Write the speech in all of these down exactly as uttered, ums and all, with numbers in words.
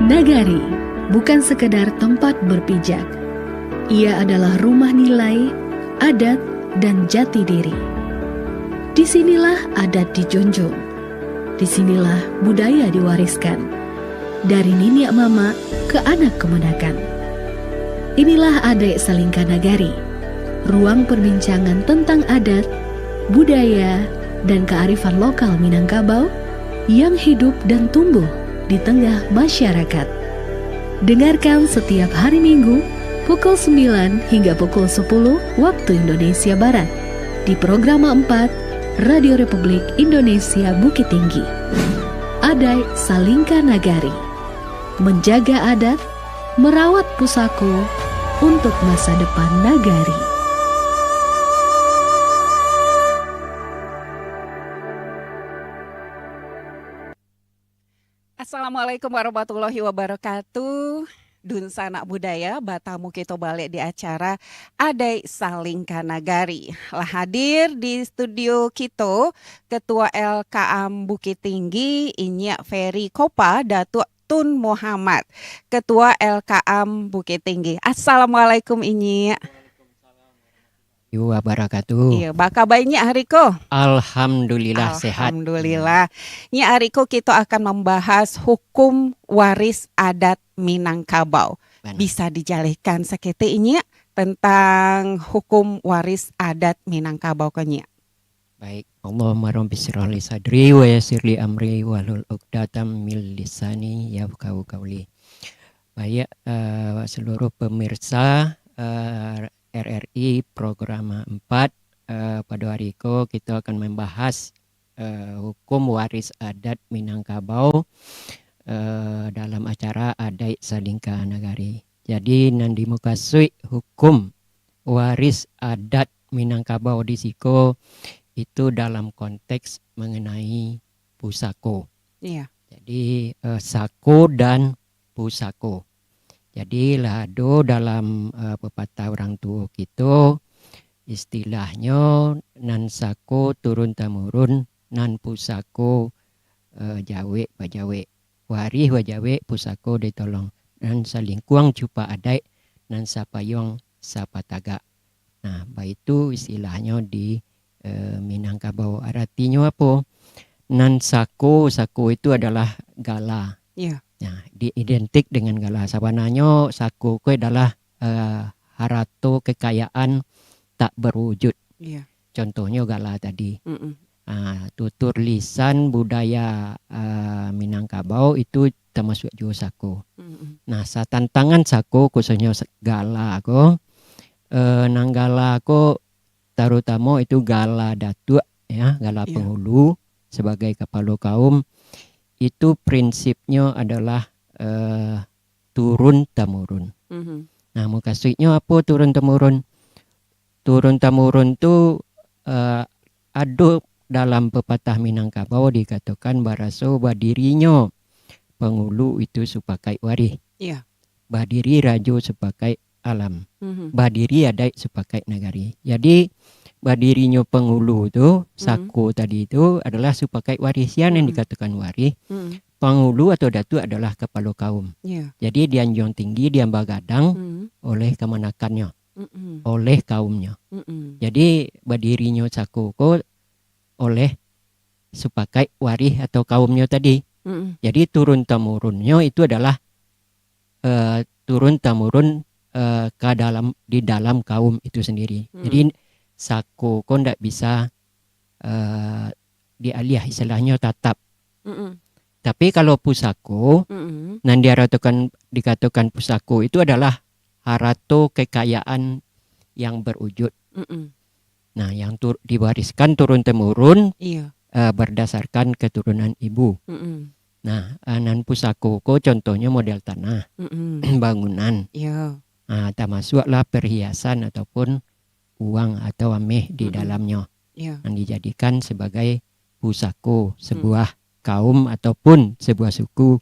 Nagari bukan sekadar tempat berpijak. Ia adalah rumah nilai, adat, dan jati diri. Di sinilah adat dijunjung. Di sinilah budaya diwariskan. Dari niniak mamak ke anak kemenakan. Inilah Adaik Salingka Nagari, ruang perbincangan tentang adat, budaya, dan kearifan lokal Minangkabau yang hidup dan tumbuh di tengah masyarakat. Dengarkan setiap hari Minggu pukul sembilan hingga pukul sepuluh waktu Indonesia Barat di Programa empat Radio Republik Indonesia Bukittinggi. Adaik Salingka Nagari. Menjaga adat, merawat pusako untuk masa depan nagari. Assalamualaikum warahmatullahi wabarakatuh. Dunsanak budaya, batamu kito baliak di acara Adaik Salingka Nagari. Lah hadir di studio kito, Ketua L K A M Bukittinggi, Inyiak Ferry Kopa, Datuak Tun Muhammad, Ketua L K A M Bukittinggi. Assalamualaikum, Inyiak. Wabarakatuh. Iya, baa kaba Inyiak hari ko? Alhamdulillah, sehat. Alhamdulillah. Nyiak, hari ko kito akan mambahas hukum waris adat Minangkabau. Bana. Bisa dijalehkan saketek, Inyiak, tentang hukum waris adat Minangkabau ko, Nyiak? Baik. Allahumma rabbi syrah li sadri wa yassir li amri wahlul uqdatam min lisani yafqahu qauli. Baik, eh, seluruh pemirsa, eh, R R I Programa empat, eh, pado hari ko kito akan mambahas, eh, hukum waris adat Minangkabau, eh, dalam acara Adaik Salingka Nagari. Jadi, nan dimukasuik hukum waris adat Minangkabau di siko, itu dalam konteks mengenai pusako. Iya. Jadi, eh, sako dan pusako. Jadi, lah ado dalam, eh, pepatah urang tuo kito, istilahnyo, nan sako turun tamurun, nan pusako, eh, jawek bajawek. Warih bajawek, pusako ditolong. Nan salingkuang cupak adaik, nan sapayuang sapatagak. Nah, baitu istilahnyo di, eh, Minangkabau. Aratinyo apo? Nan sako, sako itu adalah gala. Iya. Nah, di, identik dengan gala. Sabananyo sako ko adalah, eh, harato kekayaan tak berwujud. Iya. Contohnyo gala tadi. Mm-mm. Ah, tutur lisan budaya, ah, Minangkabau itu tamasuak juo sako. Mm-mm. Nah, satantangan sako, khususnyo se-, gala ko, eh, nan gala ko tarutamo itu gala datuak, ya, gala Iya. pangulu sebagai kapalo kaum, itu prinsipnyo adalah, eh, turun tamurun. Mhm. Nah, mukasuiknyo apo turun tamurun? Turun tamurun tu, eh, ado dalam pepatah Minangkabau dikatokan baraso badirinyo pangulu itu sapakaik warih. Iya. Badiri rajo sapakaik alam. Mhm. Badiri adaik sapakaik nagari. Jadi, badirinyo pangulu tu, Mhm. sako tadi tu adalah sapakaik warih. Sia nan Mhm. dikatokan warih, Mhm. pangulu atau datuak adalah kapalo kaum. Iya. Jadi, dianjuang tinggi, diamba gadang Mhm. oleh kamanakannyo, Mm-mm. oleh kaumnyo. Mm-mm. Jadi, badirinyo sako ko oleh sapakaik warih atau kaumnyo tadi. Mm-mm. Jadi, turun tamurunnyo itu adalah, eh, turun tamurun, eh, ka dalam, di dalam kaum itu sendiri. Mm-mm. Jadi, sako ko ndak bisa, eh, dialiah, istilahnyo tatap. Mm-mm. Tapi kalau pusako, Mm-mm. nan diaratokan, dikatokan pusako itu adalah harato kekayaan yang berwujud. Mm-mm. Nah, yang tur-, diwariskan turun temurun, Iya. eh, berdasarkan keturunan ibu. Mm-mm. Nah, eh, nan pusako ko contohnyo model tanah, Mm-mm. bangunan. Iya. Ah, tamasuaklah perhiasan ataupun uang atau ameh di Mm-mm. dalamnyo, Iya. yang dijadikan sebagai pusako Mm. sebuah kaum ataupun sebuah suku,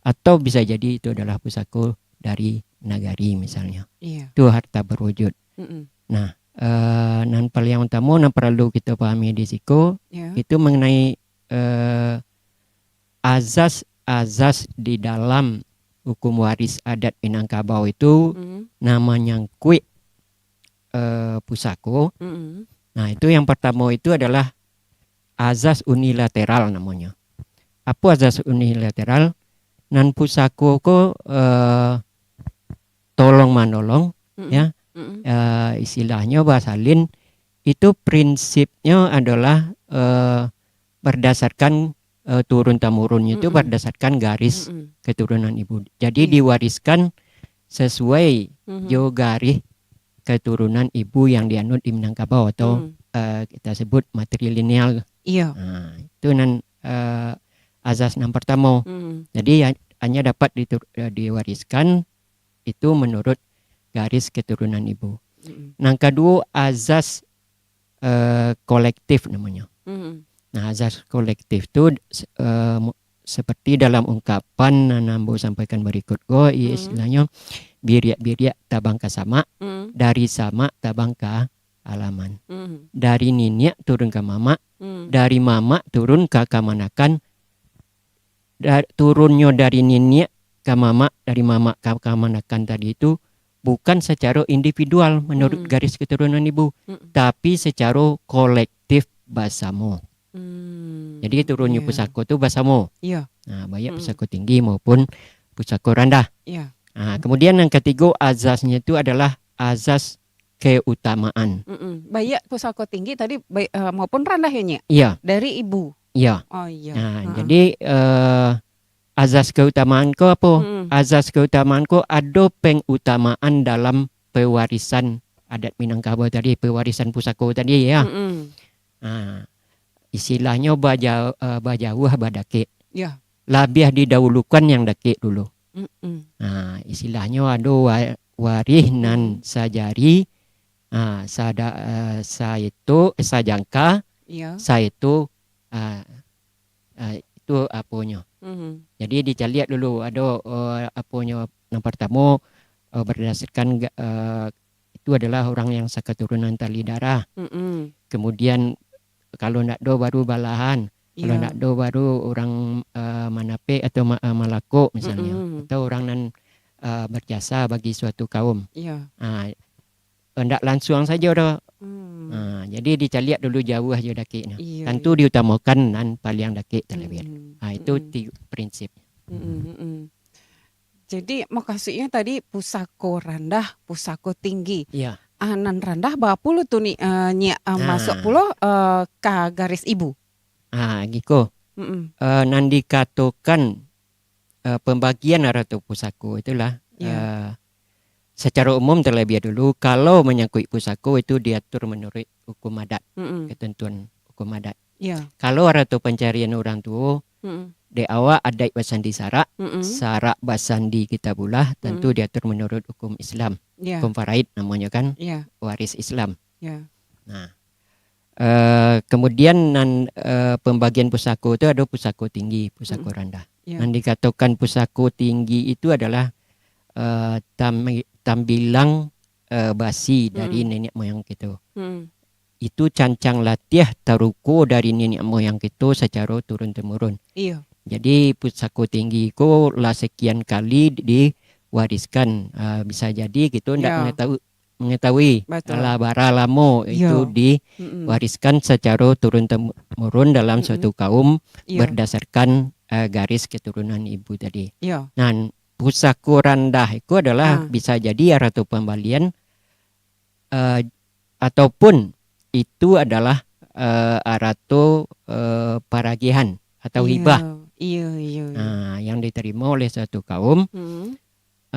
atau bisa jadi itu adalah pusako dari nagari misalnyo. Iya. Itu harta berwujud. Mm-mm. Nah, eh, nan paling utamo nan paralu kito pahami di siko, Iya. itu mengenai, eh, azas-azas di dalam hukum waris adat Minangkabau itu, mm-mm, nan manyangkuik, eh, pusako. Mm-mm. Nah, itu yang pertamo itu adalah azas unilateral namonyo. Apo azas unilateral? Nan pusako ko, eh, tolong manolong, mm-mm, ya. Mm-mm. Eh, istilahnyo basalin itu prinsipnyo adalah, eh, berdasarkan, eh, turun tamurunnyo itu, mm-mm, berdasarkan garis, mm-mm, keturunan ibu. Jadi, iya, diwariskan sesuai, mhm, jo garis keturunan ibu yang dianut di Minangkabau atau, hmm, eh, kita sebut matrilineal. Iya. Nah, itu nan, eh, azas nan pertamo. Hmm. Jadi, ha-, hanya dapat ditur-, eh, diwariskan itu menurut garis keturunan ibu. Hmm. Nan kaduo, azas, eh, kolektif namonyo. Hmm. Nah, azas kolektif tu, se-, eh, mo-, seperti dalam ungkapan nan ambo sampaikan barikut ko, i-, hmm, istilahnyo, biriak-biriak tabang ka samak, hmm, dari samak tabang ka alaman. Hmm. Dari niniak turun ka mamak, hmm, dari mamak turun ka kamanakan, da-, turunnyo dari niniak ka mamak, dari mamak ka kamanakan tadi tu bukan sacaro individual menurut, hmm, garis keturunan ibu, hmm, tapi sacaro kolektif basamo. Hmm. Jadi, turunnyo, iya, pusako tu basamo. Iya. Nah, baiak, hmm, pusako tinggi maupun pusako randah. Iya. Nah, kemudian yang katigo, azasnyo tu adalah azas keutamaan. Mm-mm. Baiak pusako tinggi tadi, bai-, eh, maupun randah, ya, Nyiak? Iya. Dari ibu? Iya. Oh, iya. Nah, ha-ha, jadi, eh, azas keutamaan ko apo? Mm-mm. Azas keutamaan ko ado pengutamaan dalam pewarisan adat Minangkabau tadi, pewarisan pusako tadi, ya. Mm-mm. Nah, istilahnyo baja-, eh, bajauah badakek. Ya. Labiah didahulukan yang dakek dulu. Mm-mm. Nah, istilahnyo ado wa-, warih nan, mm, sajari, ah, sada-, eh, saeto, eh, sajangka, iya, saeto, ah, ah, itu aponyo. Mhm. Jadi dicaliak dulu, ado, eh, aponyo, yang pertamo, eh, berdasarkan ga-, eh, itu adalah orang yang sakaturunan tali darah. Mm-mm. Kemudian, kalau ndak do, baru balahan. Kalau, iya, ndak do, baru urang, eh, manapek atau ma-, eh, malakok misalnyo. Mm-mm. Atau urang nan, eh, berjasa bagi suatu kaum. Iya. Ah, ndak lansuang sajo do. Hmm. Ah, jadi dicaliak dulu jauah jo dakeknyo. Iya, tantu, iya, diutamakan nan paliang dakek talabiah. Hmm. Ah, itu, hmm, ti-, prinsip. Mm-mm, mm-mm. Jadi, makasuiknyo tadi pusako randah, pusako tinggi. Iya. Ah, nan randah baa pulo tu ni, eh, Nyiak, eh, nah, masuak pulo, eh, ka garis ibu? Ah, giko. Mm-mm. Eh, nan dikatokan, eh, pembagian arato pusako itulah, iya, eh, secara umum terlebih dulu, kalau menyangkut pusako itu diatur menurut hukum adat, mm-mm, ketentuan hukum adat. Iya. Kalau arato pancarian urang tuo, mm-mm, dek awak adaik basandi sarak, mm-mm, sarak basandi kitabullah, tentu, mm-mm, diatur menurut hukum Islam. Iya. Hukum faraid namonyo kan, iya, waris Islam. Iya. Nah, eh, kemudian nan, eh, pembagian pusako tu ado pusako tinggi, pusako, mm-mm, randah. Iya. Nan dikatokan pusako tinggi itu adalah, eh, tam-, tambilang, eh, basi dari, mm-mm, niniak moyang kito. Mm. Itu cancang latiah taruko dari niniak moyang kito sacaro turun-temurun. Iyo. Jadi, pusako tinggi ko lah sekian kali di-, diwariskan. Ah, bisa jadi kito ndak, ya, mengetahui, mengetahui, betul, lah bara lamo, ya, itu di-, mm-mm, diwariskan sacaro turun-temurun dalam, mm-mm, suatu kaum, ya, berdasarkan, ah, garis keturunan ibu tadi. Ya. Nah, pusako randah itu adalah, ah, bisa jadi arato pambalian, eh, ataupun itu adalah, eh, arato, eh, paragihan atau, iya, hibah. Iya, iya, iya. Nah, yang diterima oleh suatu kaum, mm-mm,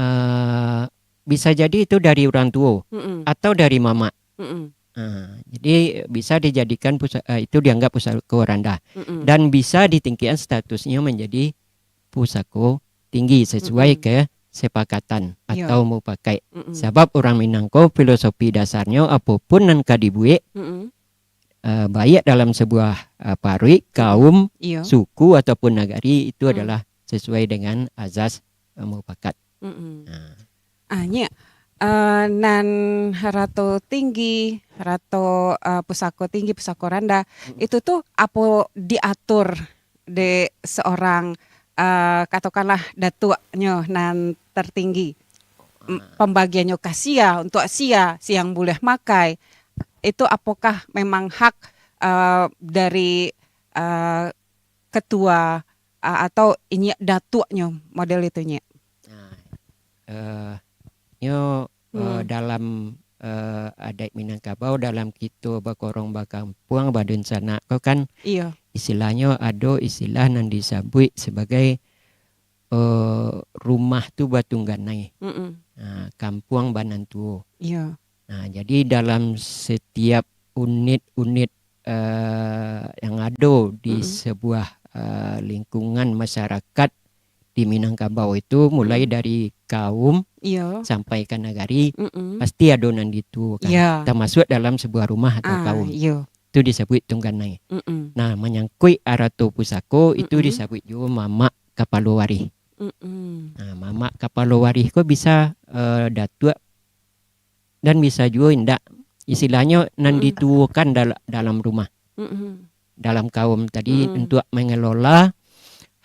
eh, bisa jadi itu dari urang tuo, mm-mm, atau dari mamak. Mm-mm. Nah, jadi bisa dijadikan pusa-, eh, itu dianggap pusako randah. Mm-mm. Dan bisa ditinggikan statusnya menjadi pusako tinggi sesuai, mm-mm, kesepakatan, iya, atau mupakat. Mm-mm. Sabab urang Minang ko filosofi dasarnyo apo pun nan ka dibuek, mm-mm, eh, baiak dalam sebuah, eh, paruik, mm-mm, kaum, iya, suku, ataupun nagari, itu, mm, adalah sesuai dengan azas, eh, mupakat. Mm-mm. Nah. Ah, Nyiak, eh, nan arato tinggi, arato, eh, pusako tinggi, pusako randah, mm-mm, itu tu apo diatur dek seorang, eh, katokanlah datuaknyo nan tertinggi. M-, Ah. pambagiannyo ka sia, untuak sia, sia yang buliah makai. Itu apokah memang hak, eh, dari, eh, ketua, eh, atau inyiak datuaknyo model itu, Nyiak? Nah, eh, nyo, eh, Hmm. dalam, eh, adat Minangkabau, dalam kito bakorong bakampuang, badunsanak ko kan, Iyo. istilahnyo ado istilah nan disabuik sebagai, eh, rumah tu batungganai. Mm-mm. Ah, kampuang banantuo. Iyo. Nah, jadi dalam setiap unit-unit, eh, yang ado di Mm-mm. sebuah, eh, lingkungan masyarakat di Minangkabau itu, mulai Mm. dari kaum Iyo. sampai ka nagari, Mm-mm. pasti ado nan dituokan. Iyo. Tamasuak dalam sebuah rumah atau Ah, kaum. iyo. Itu disabuik tungganai. Mm-mm. Nah, manyangkuik arato pusako, itu Mm-mm. disabuik juo mamak kapalo warih. Mm-mm. Nah, mamak kapalo warih ko bisa, eh, datuak dan bisa juo indak. Istilahnyo nan Mm-mm. dituokan dal-, dalam rumah, Mm-mm. dalam kaum tadi Mm-mm. untuak mangelola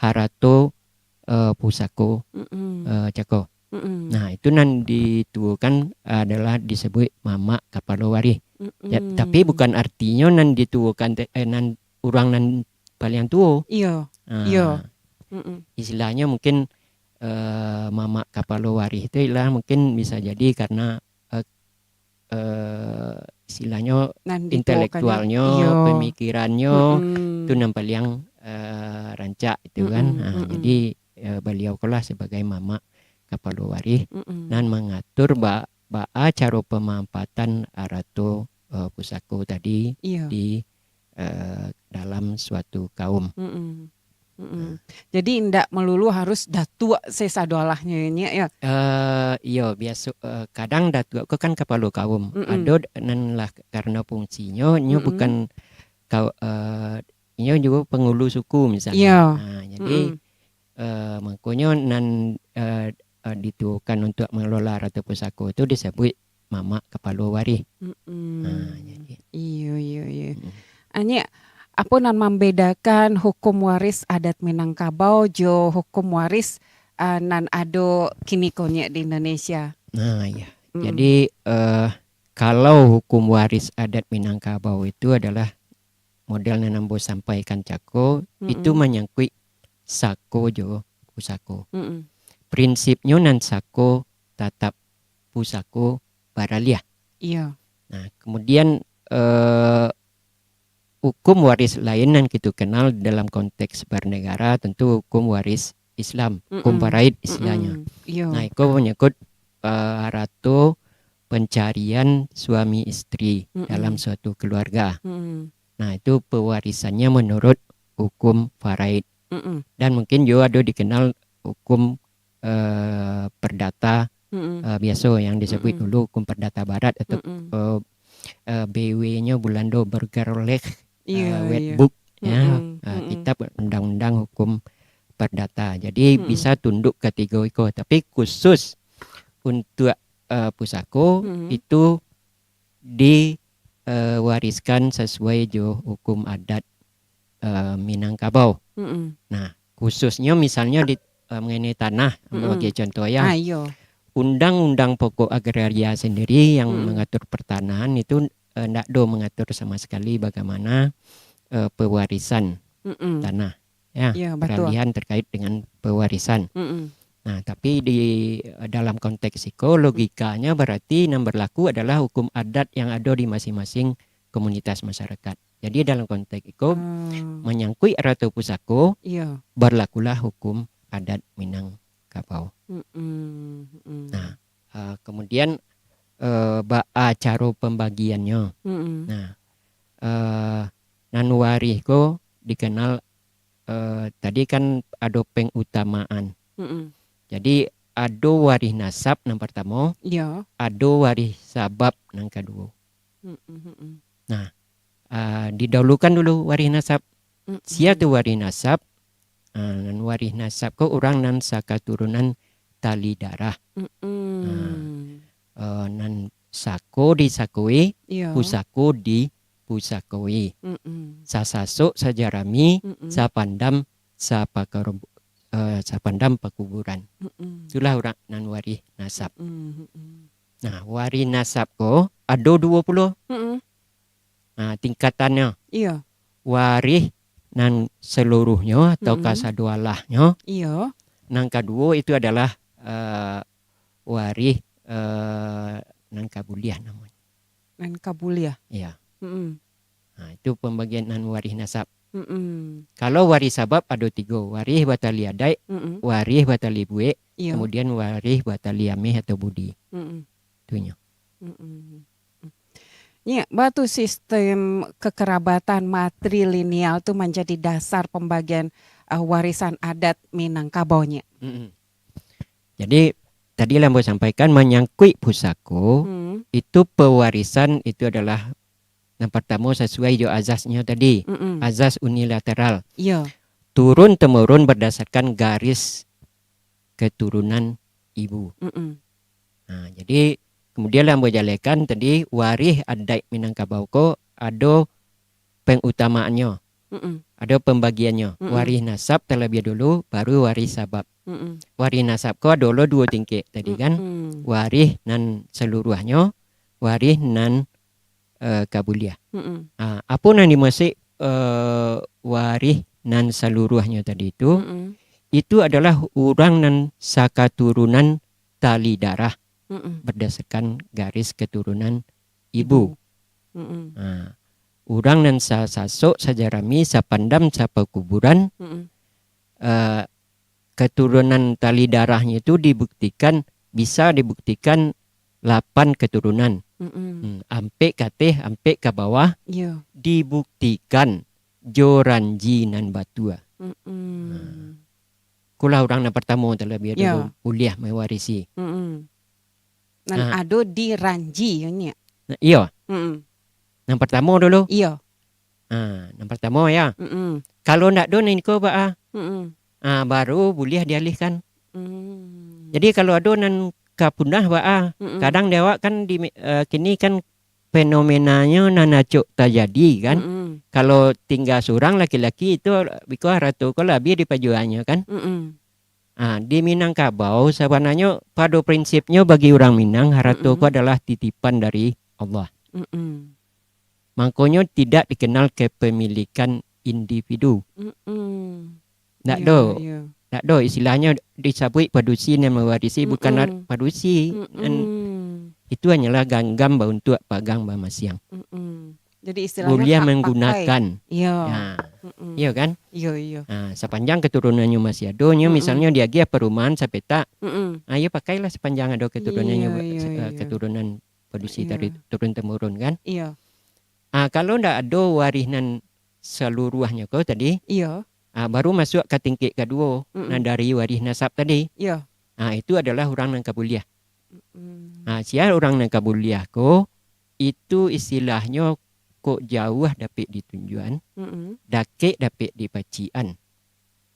harato, eh, pusako, Mm-mm. eh, cako. Mm-mm. Nah, itu nan dituokan adalah disabuik mamak kapalo warih. Ya, Mm-mm. tapi bukan artinyo nan dituokan te-, eh, nan urang nan paliang tuo. Iyo. Ah. Iyo. Mm-mm. Istilahnyo mungkin, eh, mamak kapalo warih tu ialah mungkin bisa jadi karena, eh, eh, istilahnyo Nan dituokanyo. intelektualnyo, Iyo. pemikirannyo, Mm-mm. tu nan paliang, eh, rancak itu kan. Mm-mm, Ah, mm-mm. jadi, eh, baliau ko lah sebagai mamak kapalo warih Mm-mm. nan mangatur ba-, baa caro pamampatan arato, eh, pusako tadi Iyo. di, eh, dalam suatu kaum. Mm-mm. Mm-mm. Nah. Jadi, indak melulu harus datuak se sadoalahnyo, Nyiak, ya? Eh, iyo, biaso, eh, kadang datuak ko kan kapalo kaum. Mm-mm. Ado d-, nan lah karano fungsinyo, nyo Mm-mm. bukan kau-, eh, inyo juo pangulu suku misalnyo. Iyo. Nah, jadi, Mm-mm. eh, mangkonyo nan, eh, eh, dituokan untuak mangelola arato pusako tu disabuik mamak kapalo warih. Mm-mm. Ha, jadi. Iyo, iyo, iyo. Mm-mm. Anyiak, apo nan mambedakan hukum waris adat Minangkabau jo hukum waris, ah, nan ado kiniko, Nyiak, di Indonesia? Nah, iya. Mm-mm. Jadi, eh, kalau hukum waris adat Minangkabau itu adalah model nan ambo sampaikan cako, Mm-mm. itu manyangkuik sako jo pusako. Mm-mm. Prinsipnyo nan sako tatap, pusako baraliah. Iyo. Nah, kemudian, eh, hukum waris lain nan kito kenal dalam konteks bernegara, tentu hukum waris Islam, hukum Mm-mm. faraid istilahnyo. Mm-mm. Iyo. Nah, iko manyangkut, eh, harato pencarian suami isteri Mm-mm. dalam suatu keluarga. Mm-mm. Nah, itu pewarisannyo menurut hukum faraid. Mm-mm. Dan mungkin juo ado dikenal hukum, eh, perdata, Mm-mm. eh, biaso yang disabuik Mm-mm. dulu hukum perdata barat atau, Mm-mm. eh, eh, B W-nyo Bulando, Burgerrecht, Iyo, eh, iyo. Wetboek, ya, Mm-mm. eh, Mm-mm. kitab undang-undang hukum perdata. Jadi, Mm-mm. bisa tunduk katigo iko, tapi khusus untuak, eh, pusako Mm-mm. itu di, eh, wariskan sasuai jo hukum adat, eh, Minangkabau. Mm-mm. Nah, khususnyo misalnyo di, eh, mengenai tanah, ambo Mm-mm. bagi contoh ya. Ah, iyo. Undang-undang pokok agraria sendiri yang Mm-mm. mengatur pertanahan itu, eh, ndak do mengatur sama sekali bagaimana, eh, pewarisan Mm-mm. tanah. Ya, Iyo, batua. peralihan terkait dengan pewarisan. Mm-mm. Nah, tapi di, dalam konteks iko, logikanyo berarti nan berlaku adalah hukum adat yang ado di masing-masing komunitas masyarakat. Jadi, dalam konteks iko, Ah. manyangkuik arato pusako, Iyo. berlakulah hukum adat Minangkabau. Mm-mm, mm-mm. Nah, eh, kemudian, eh, baa caro pembagiannyo. Mm-mm. Nah, eh, nan warih ko dikenal, eh, tadi kan ado pengutamaan. Mm-mm. Jadi, ado warih nasab nan partamo, Iyo. ado warih sabab nan kaduo. Mm-mm, mm-mm. Nah, ah, didahulukan dulu warih nasab. Mm-mm. Sia tu warih nasab? Ah, nan warih nasab ko urang nan sakaturunan tali darah. Mm-mm. Ah, eh, nan sako disakoi, Iyo. pusako dipusakoi. Mm-mm. Sasasok sajarami, Mm-mm. sapandam sapakaro-, eh, sapandam pakuburan. Mm-mm. Itulah urang nan warih nasab. Mm-mm, mm-mm. Nah, warih nasab ko ado duo pulo. Mm-mm. Nah, tingkatannyo. Iyo. Warih nan saluruhnyo atau Mm-mm. kasadoalahnyo. Iyo. Nan kaduo itu adalah, eh, warih, eh, nan kabuliah namonyo. Nan kabuliah. Iya. Mm-mm. Nah, itu pambagian nan warih nasab. Mm-mm. Kalau warih sabab ado tigo, warih batali adaik, Mm-mm. warih batali buek, Iyo. kamudian warih batali ameh atau budi. Mm-mm. Itunyo. Mm-mm. Nyo, baa tu sistem kekerabatan matrilineal tu manjadi dasar pambagian, eh, warisan adat Minangkabau, Nyek? Mm-mm. Jadi, tadi lah ambo sampaikan, manyangkuik pusako, Hmm. itu pewarisan itu adalah, yang partamo, sasuai jo azasnyo tadi, Mm-mm. azas unilateral. Iyo. Turun-temurun berdasarkan garis keturunan ibu. Mm-mm. Nah, jadi, kamudian lah ambo jalehkan tadi, warih adaik Minangkabau ko ado pengutamaannyo. Mm-mm. Ado pambagiannyo. Mm-mm. Warih nasab talabiah dulu, baru warih sabab. Mm-mm. Warih nasab ko ado lo duo tingkek tadi kan. Mm-mm. Warih nan saluruahnyo, warih nan, eh, kabuliah. Mm-mm. Ah, apo nan dimaksud, eh, warih nan saluruahnyo tadi tu? Mm-mm. Itu adalah urang nan sakaturunan tali darah Mm-mm. berdasarkan garis keturunan ibu. Ibu. Mm-mm. Ha, urang nan sa-, sasok, sajarami, sapandam, sapakuburan, Mm-mm. eh, keturunan tali darahnyo tu dibuktikan, bisa dibuktikan lapan keturunan. Mm-mm. Hmm, ampek ka ateh, ampek ka bawah, Iyo. dibuktikan jo ranji nan batua. Mm-mm. Ha. Itulah urang nan partamo talabiah Iyo. dulu buliah mawarisi. Mm-mm. Nan Ah. ado di ranji, yo, Nyek? Nah, iyo. Mm-mm. Nan partamo dulu. Iyo. Ah, nan partamo, ya. Mm-mm. Kalau ndak ado nan iko, baa? Mm-mm. Ah, baru buliah dialihkan. Mm. Jadi, kalau ado nan ka punah, baa? Mm-mm. Kadang di awak kan di, eh, kini kan fenomenanyo nan acok tajadi, kan. Mm-mm. Kalau tingga surang laki-laki tu, biko harato ko labiah dipajuangnyo, kan. Mm-mm. Ah, di Minangkabau, sabananyo pado prinsipnyo bagi urang Minang, harato Mm-mm. ko adalah titipan dari Allah. Mm-mm. Mangkonyo tidak dikenal kepemilikan individu. Mm-mm. Ndak Iyo, do. iyo. Ndak do, istilahnyo disabuik padusi nan mawarisi, bukan Mm-mm. ar-, padusi. Nan Mm-mm. itu hanyalah ganggam bauntuak pagang bamasiang. Mm-mm. Jadi istilahnyo Buliah hak pakai. manggunakan. Iyo. Ya. Mm-mm. Iyo kan? Iyo, iyo. Ha, sapanjang keturunannyo masih ado, nyo Mm-mm. misalnyo diagiah parumahan sapetak, Mm-mm. ha, iyo pakailah sapanjang ado keturunannyo, Iyo, iyo, se-, eh, iyo. keturunan padusi Iyo. dari turun temurun kan? Iyo. Ha, kalau ndak ado warih nan saluruahnyo ko tadi, Iyo. ha, baru masuak ka tingkek kaduo, Mm-mm. nan dari warih nasab tadi. Iyo. Ha, itu adalah urang nan kabuliah. Mm-mm. Ha, sia urang nan kabuliah ko, itu istilahnyo kok jauah dapek ditunjuan, Mm-mm. dakek dapek dipacikan.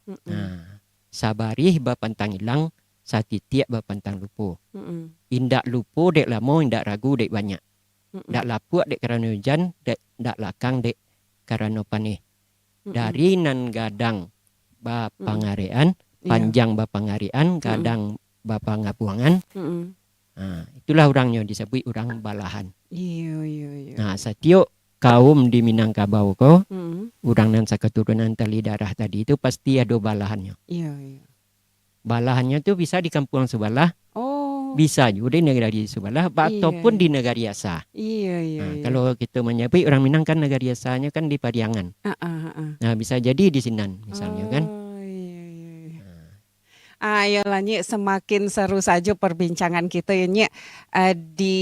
Mm-mm. Ha, sabarih bapantang ilang, satitiak bapantang lupo. Mm-mm. Indak lupo dek lamo, indak ragu dek banyak. Mm-mm. Ndak lapuak dek karano ujan, dek, ndak lakang dek karano paneh. Mm-mm. Dari nan gadang Mm. bapangarekan, Iyo. panjang bapangarekan, Mm-mm. gadang bapangapuangan. Mm-mm. Ha, itulah urangnyo disabuik urang balahan. Iyo, iyo, iyo. Nah, satiok kaum di Minangkabau ko, Mm-mm. urang nan sakaturunan tali darah tadi tu pasti ado balahannyo. Iyo, iyo. Balahannyo tu bisa di kampuang sabalah, Oh. bisa juo di nagari sabalah, ba-, Iyo, ataupun iyo. di nagari asa. Iyo, iyo, Nah, iyo. kalau kito manyabuik urang Minang kan nagari asanyo kan di Pariangan. Ah, ah, ah, ah. Nah, bisa jadi di sinan misalnyo kan. Oh, iyo, iyo, iyo. Nah. Ah, iyolah, Nyek, semakin seru sajo perbincangan kito, yo, Nyek. Eh, di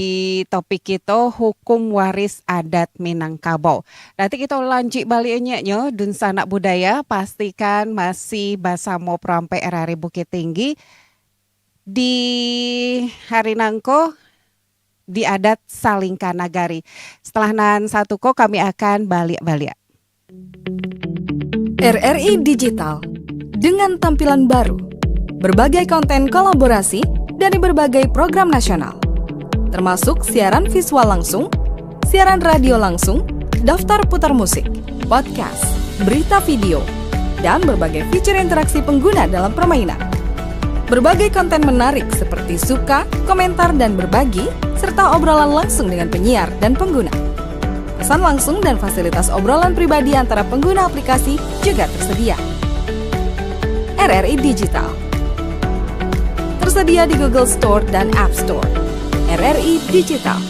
topik kito, hukum waris adat Minangkabau. Nanti kito lanjuik baliak, Nyek, nyo, Dunsanak Budaya, pastikan masih basamo Perampek R R I Bukittinggi di hari nangko di adat Salingka Nagari. Setelah nan satu ko, kami akan baliak-baliak. R R I Digital, dengan tampilan baru, berbagai konten kolaborasi dari berbagai program nasional, termasuk siaran visual langsung, siaran radio langsung, daftar putar musik, podcast, berita video, dan berbagai fitur interaksi pengguna dalam permainan. Berbagai konten menarik seperti suka, komentar, dan berbagi, serta obrolan langsung dengan penyiar dan pengguna. Pesan langsung dan fasilitas obrolan pribadi antara pengguna aplikasi juga tersedia. R R I Digital. Tersedia di Google Store dan App Store. R R I Digital.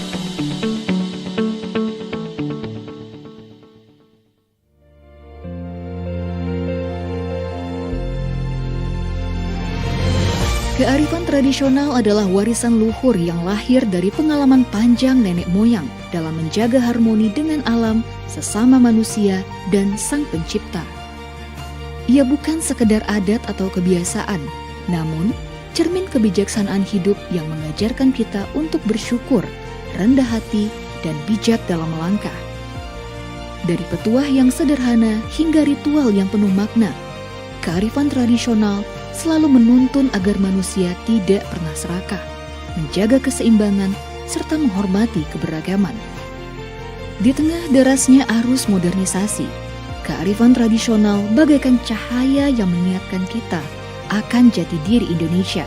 Kearifan tradisional adalah warisan luhur yang lahir dari pengalaman panjang nenek moyang dalam menjaga harmoni dengan alam, sesama manusia, dan Sang Pencipta. Ia bukan sekedar adat atau kebiasaan, namun cermin kebijaksanaan hidup yang mengajarkan kita untuk bersyukur, rendah hati, dan bijak dalam melangkah. Dari petuah yang sederhana hingga ritual yang penuh makna, kearifan tradisional selalu menuntun agar manusia tidak pernah serakah, menjaga keseimbangan, serta menghormati keberagaman. Di tengah derasnya arus modernisasi, kearifan tradisional bagaikan cahaya yang mengingatkan kita akan jati diri Indonesia,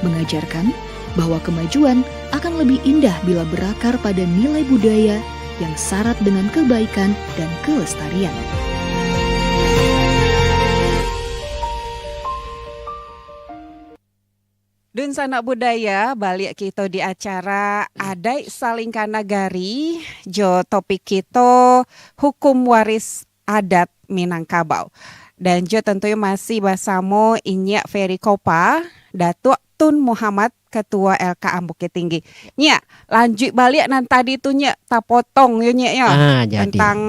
mengajarkan bahwa kemajuan akan lebih indah bila berakar pada nilai budaya yang syarat dengan kebaikan dan kelestarian. Dunsanak budaya, baliak kito di acara Adaik Salingka Nagari, jo topik kito, hukum waris adat Minangkabau. Dan jo tantunyo masih basamo Inyiak Ferry Kopa, Datuak Tun Muhammad, Ketua L K M Bukittinggi. Nyiak, lanjuik baliak nan tadi tu, Nyiak, tapotong yo, Nyiak, yo. Ah, jadi. Tentang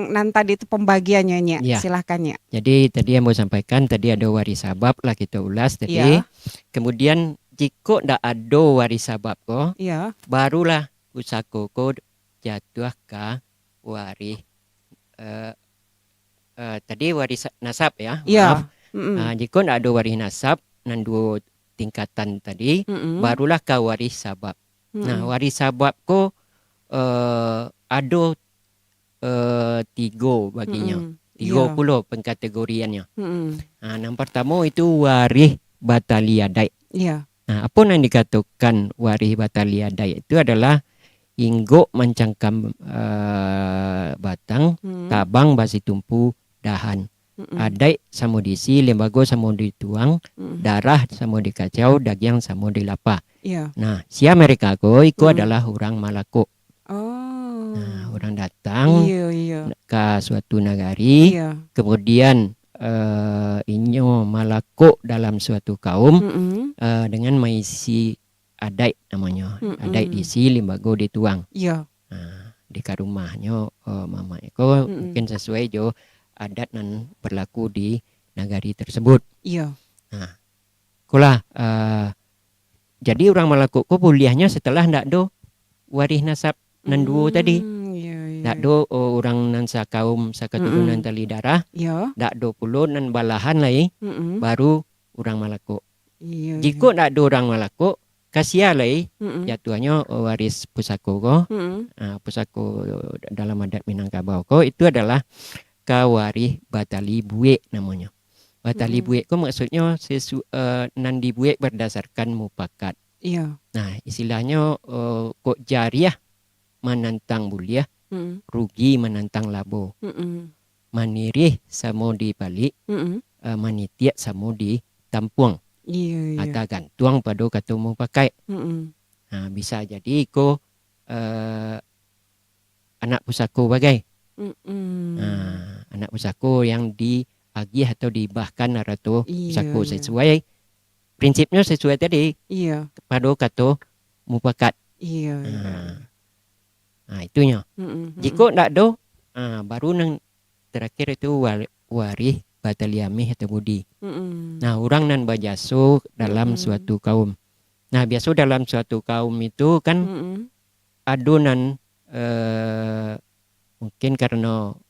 nan tadi tu pembagiannyo, Nyiak. Ya. Silahkan, Nyiak. Jadi, tadi ambo sampaikan, tadi ado waris sabab lah kito ulas tadi. Ya. Kemudian, jikok ndak ado waris sabab ko, ya, barulah pusako ko jatuah ka waris, eh, eh, tadi waris nasab, ya, ya, maaf. Mm-mm. Ah, jikok ndak ado waris nasab, nan duo tingkatan tadi, mm-mm, barulah ka waris sabab. Nah, mm-mm, waris sabab ko, eh, ado, eh, tigo baginyo. Mm-mm. Tigo, iya, pulo pengkategoriannyo. Mm-mm. Nah, nan partamo itu waris batali adaik. Iya. Nah, apo nan dikatokan waris batali adaik itu adalah inggok mancangkam, eh, batang, mm-mm, tabang basitumpu dahan. Mm-mm. Adaik samo diisi, limbago samo dituang, mm-mm, darah samo dikacau, dagiang samo dilapah. Iya. Nah, si Amerika ko, iko, mm-mm, adalah urang Malakok. Oh. Nah, urang datang, iya, iya, ka suatu nagari, iya, kemudian, eh, inyo malakok dalam suatu kaum, mm-mm, eh, dengan maisi adaik namonyo. Mm-mm. Adaik diisi, limbago dituang. Iya. Nah, di ka rumahnyo, eh, mamak ko, mm-mm, mungkin sasuai jo adat nan berlaku di nagari tersebut. Iya. Nah, ikolah, eh, jadi urang Malakok ko buliahnyo setelah ndak ado waris nasab nan duo tadi. Hmm, iya, iya. Ndak ado, oh, urang nan sakaum, sakaturunan, mm-mm, tali darah, iya, ndak ado pulo nan balahan lai, mm-mm, baru urang Malakok. Iya, iya. Jikok ndak ado urang Malakok, ka sia lai, mm-mm, jatuahnyo, oh, waris pusako ko. Mm-mm. Ah, pusako dalam adat Minangkabau ko, itu adalah ka waris batali buek namonyo. Batali, mm-mm, buek ko maksudnyo sesu-, eh, nan dibuek berdasarkan mupakat. Iya. Nah, istilahnyo, eh, kok jariah manantang buliah, mm-mm, rugi manantang labo. Mm-mm. Manirih samo dipalik, mm-mm, eh, manitiak samo ditampuang. Iya, iya. Tagantuang pado kato mupakaik. Mm-mm. Nah, bisa jadi iko, eh, anak pusako bagai. Mm-mm. Nah, anak pusako yang diagiah atau dihibahkan arato, iya, pusako, iya, sesuai, prinsipnyo sesuai tadi, iya, pado kato mupakat. Iya, iya. Nah, nah, itunyo. Mm-mm, mm-mm. Jikok ndak ado, ah, baru nan terakhir itu wa-, waris batali ameh atau budi. Mm-mm. Nah, urang nan bajaso dalam, mm-mm, suatu kaum. Nah, biaso dalam suatu kaum itu kan, mm-mm, ado nan, eh, mungkin karano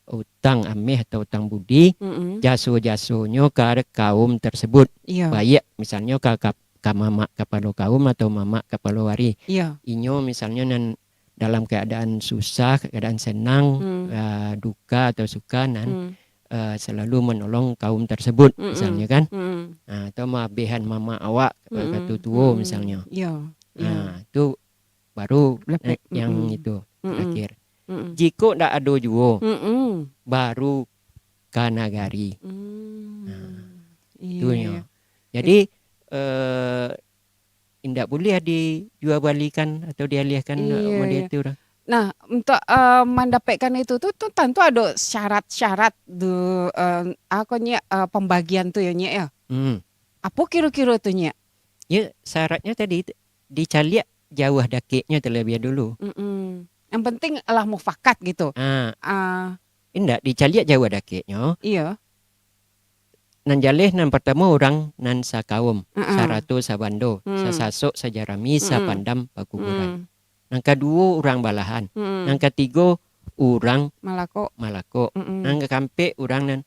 utang ameh atau utang budi, mm-mm, jaso-jasonyo ka kaum tersebut. Iya. Baiak misalnyo ka, ka, ka mamak kapalo kaum atau mamak kapalo waris. Iya. Inyo misalnyo nan dalam keadaan susah, keadaan senang, hmm, ah, duka atau suka, nan, hmm, eh, salalu manolong kaum tarsebut, Mm-mm. misalnyo kan. Mm-mm. Ah, atau maabehan mamak awak, eh, Mm-mm. ka tuo-tuo Mm-mm. misalnyo. Yo, yo. Ah, tu baru, Lepek. eh, yang Mm-mm. itu Mm-mm. terakhir. Mm-mm. Jikok ndak ado juo, Mm-mm. baru ka nagari. Mm. Ah, Iyo, tu nyo. iyo. Jadi, eh, indak buliah dijual balikan atau dialihkan, Iyo, model iyo. tu lah. Nah, untuk, eh, mandapekkan itu tu, tu tantu ado syarat-syarat tu, eh, ako nyo, eh, pambagian tu yo, Nyiak, yo. Hmm. Apo kiro-kiro tu, Nyiak? Ya, syaratnyo tadi tu, dicaliak jauah dakeknyo talabiah dulu. Mm-mm. Yang penting lah mufakat gitu. Ah. Ah. Indak, dicaliak jauah dakeknyo. Iyo. Nan jaleh, nan partamo, urang nan sakaum, Mm-mm. sarato sabando, Mm. sasasok sajarami, Mm-mm. sapandam pakuburan. Mm. Nan kaduo, urang balahan. Mm. Nan katigo, urang Malakok. malakok. Mm-mm. Nan kaampek, urang nan,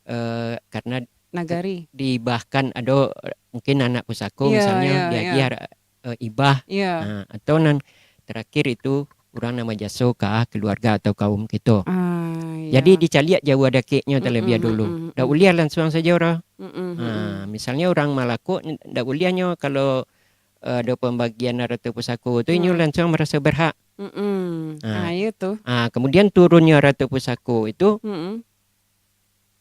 eh, karena Nagari. diibahkan, ado, eh, mungkin anak pusako, Iya, misalnyo, iya, diagiah, iya. eh, ibah. Iya. Ah, atau nan terakhir itu, urang nan bajaso ka keluarga atau kaum kito. Ah, Jadi, iya. dicaliak jauah dakeknyo talabiah Mm-mm, dulu. mm-mm, Ndak mm. buliah lansuang sajo, ro. Mm-mm, Ah, mm-mm. misalnyo urang Malakok, ndak buliahnyo kalau, eh, ado pambagian harato pusako tu, inyo Mm. lansuang maraso berhak. Mm-mm. Ah. Ah, iyo tu. Ah, kemudian turunnyo harato pusako itu Mm-mm.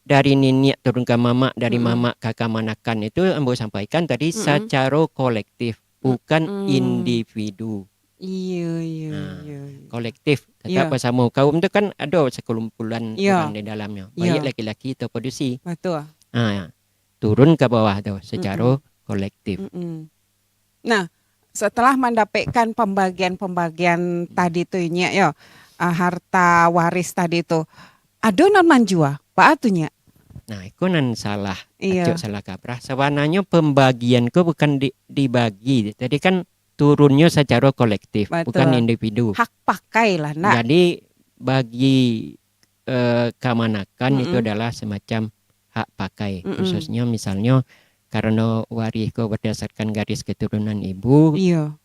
dari niniak turun ka mamak, dari Mm-mm. mamak ka kamanakan itu ambo sampaikan tadi Mm-mm. sacaro kolektif, bukan Mm-mm. individu. Iyo, iyo, Ah, iyo, iyo. kolektif, tetap Iyo. basamo. Kaum tu kan ado sakumpulan Iyo. urang di dalamnyo, Iyo. baik laki-laki atau padusi. Batua. Ah, turun ka bawah tu sacaro Mm-mm. kolektif. Mm-mm. Nah, setelah mandapekkan pambagian-pambagian Hmm. tadi tu, Nyiak, yo, ah, harta waris tadi tu, ado nan manjua, baa tu, Nyiak? Nah, iko nan salah, Iyo. acok salah kaprah. Sabananyo pambagian ko bukan di-, dibagi. Tadi kan turunnyo sacaro kolektif, Batua. bukan individu. Hak pakai lah, nak. Jadi, bagi, eh, kamanakan itu Mm-mm. adalah semacam hak pakai. Mm-mm. Khususnyo, misalnyo, karano warih ko bardasarkan garis keturunan ibu, Iyo.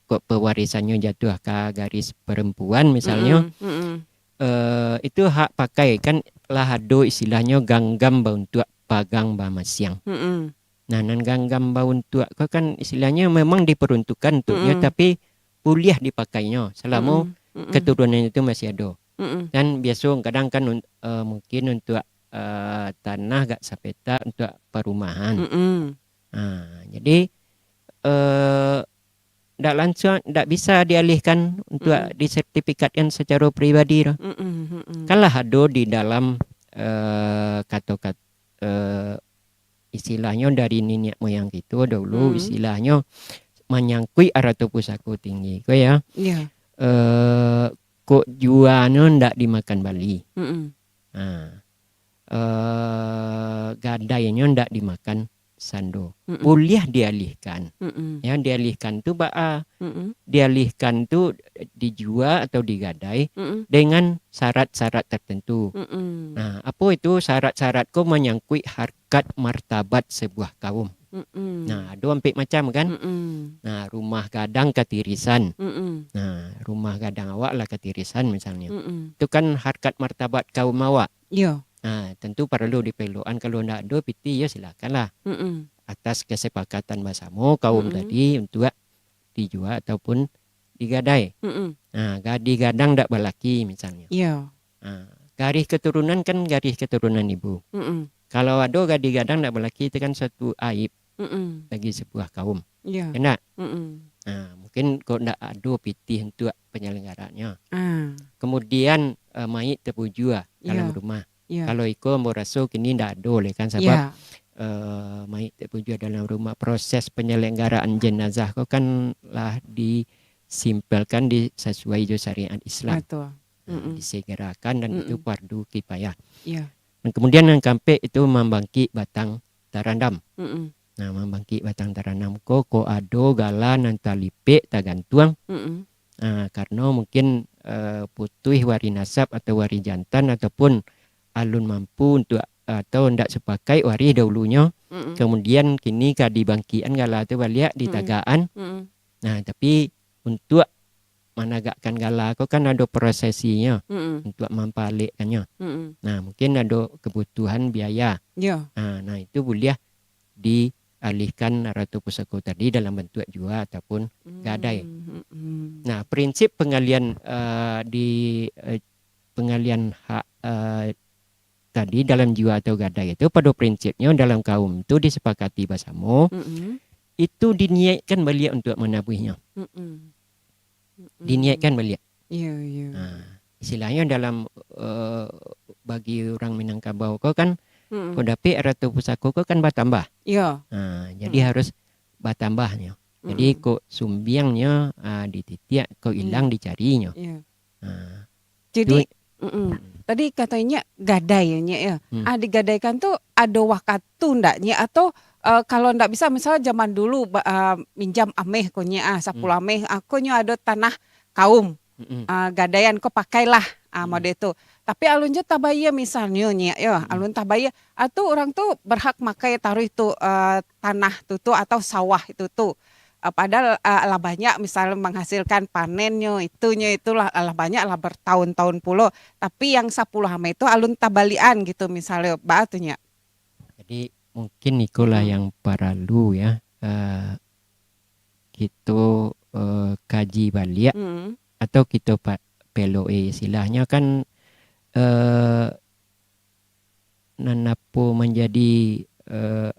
kok pewarisannyo jatuah ka garis perempuan, misalnyo, Mm-mm, mm-mm. eh, itu hak pakai, kan lah ado istilahnyo ganggam bauntuak pagang bamasiang. Mm-mm. Nah, nan ganggam bauntuak ko kan istilahnyo memang diperuntukkan untuknyo, Mm-mm. tapi buliah dipakainyo salamo Mm-mm, mm-mm. keturunannyo tu masih ado. Mm-mm. Dan biaso kadang kan un-, eh, mungkin untuak, eh, tanah agak sapetak untuak parumahan. Mm-mm. Ha, jadi, eh, ndak lansuang, ndak bisa dialihkan untuak Mm-mm. disertifikatkan sacaro pribadi tu. Mm-mm, mm-mm. Kan lah ado di dalam, eh, kato-kat-, eh, istilahnyo dari niniak moyang kito dahulu, Mm. istilahnyo manyangkuik arato pusako tinggi ko, ya. Iya. Eh, kok juanyo ndak dimakan bali. Mm-mm. Ha. Eh, gadainyo ndak dimakan sando. Mm-mm. Buliah dialihkan. Mm-mm. Ya, dialihkan tu baa? Mm-mm. Dialihkan tu dijua atau digadai Mm-mm. dengan syarat-syarat tertentu. Mm-mm. Nah, apo itu syarat-syarat ko? Manyangkuik harkat martabat sebuah kaum. Mm-mm. Nah, ado ampek macam kan? Mm-mm. Nah, rumah gadang katirisan. Mm-mm. Nah, rumah gadang awak lah katirisan misalnyo. Mm-mm. Itu kan harkat martabat kaum awak. Iyo. Nah, tentu paralu dipaelokan. Kalau ndak ado pitih, ya silakanlah. Mm-mm. Atas kesepakatan basamo kaum Mm-mm. tadi untuak dijua ataupun digadai. Mm-mm. Nah, gadih gadang ndak balaki misalnyo. Iyo. Nah, garih keturunan kan garih keturunan ibu. Mm-mm. Kalau ado gadih gadang ndak balaki, itu kan suatu aib Mm-mm. bagi sebuah kaum. Iyo. Ya ndak? Mm-mm. Nah, mungkin kok ndak ado pitih untuak penyelenggaranyo. Ah. Kemudian, eh, mayik tabujua dalam Iyo. rumah. Iyo. Kalau iko ambo raso kini ndak ado lai kan, sabab, Iyo. eh, mayik tabujua dalam rumah, proses penyelenggaraan jenazah ko kan lah disimpelkan di, sasuai jo syariat Islam. Batua. Nah, Mm-mm. disegerakan dan itu Mm-mm. fardu kifayah. Iyo. Dan kemudian yang kaampek itu mambangkik batang tarandam. Mm-mm. Nah, mambangkik batang tarandam ko, kok ado gala nan talipek, tagantuang. Mm-mm. Ah, karano mungkin, eh, putuih warih nasab atau warih jantan ataupun alun mampu untuak, atau ndak sapakaik warih dahulunyo, Mm-mm. kemudian kini ka dibangkikkan gala tu baliak, Mm-mm. ditagakkan. Mm-mm. Nah, tapi untuak managakkan gala ko kan ado prosesinyo Mm-mm. untuak mampalekkannyo. Mm-mm. Nah, mungkin ado kebutuhan biaya. Yo. Nah, nah, itu buliah dialihkan arato pusako tadi dalam bantuak jua ataupun gadai. Mm-mm. Nah, prinsip penggalian, eh, di, eh, penggalian hak, eh, tadi dalam jua atau gadai itu, pado prinsipnyo dalam kaum tu disepakati basamo, Mm-mm. itu diniaikkan baliak untuak manabuihnyo. Mm-mm. Mm-mm. Diniaikkan baliak. Iyo, iyo. Ha, istilahnyo dalam, eh, bagi urang Minangkabau ko kan, Mm-mm. ko dapek arato pusako ko kan batambah. Iyo. Ha, jadi Mm. harus batambahnyo. Jadi Mm-mm. ko sumbiangnyo, ah, dititiak, ko ilang Iyo. dicarinyo. Iyo. Ha. Jadi, Tu mm-mm. Tadi katonyo gadai, Nyiak, yo. Hmm. Ah, digadaikan tu ado wakatu ndak, Nyiak? Atau, eh, kalau ndak bisa, misal zaman dulu, ba-, ah, minjam ameh ko, Nyiak, ah, sapuluh Hmm. ameh, ah, ko nyo ado tanah kaum, Mm-mm. ah, gadaian ko pakailah, ah, Mm-mm. model tu. Tapi alun jo tabayia misalnyo, Nyiak, yo, Mm-mm. alun tabayia, ah, tu urang tu berhak makai taruih tu, eh, tanah tu, tu atau sawah itu tu. Ah, padahal, ah, lah banyak misalnyo menghasilkan panennyo, itunyo itulah, lah banyak lah bertahun-tahun pulo. Tapi yang sapuluh ameh tu alun tabalian gitu misalnyo, baa tu, Nyiak? Jadi, mungkin ikolah Hmm. yang paralu ya, eh, kito, eh, kaji baliak Hmm. atau kito pa-, pelok, eh, istilahnyo kan, eh, nan apo manjadi, eh,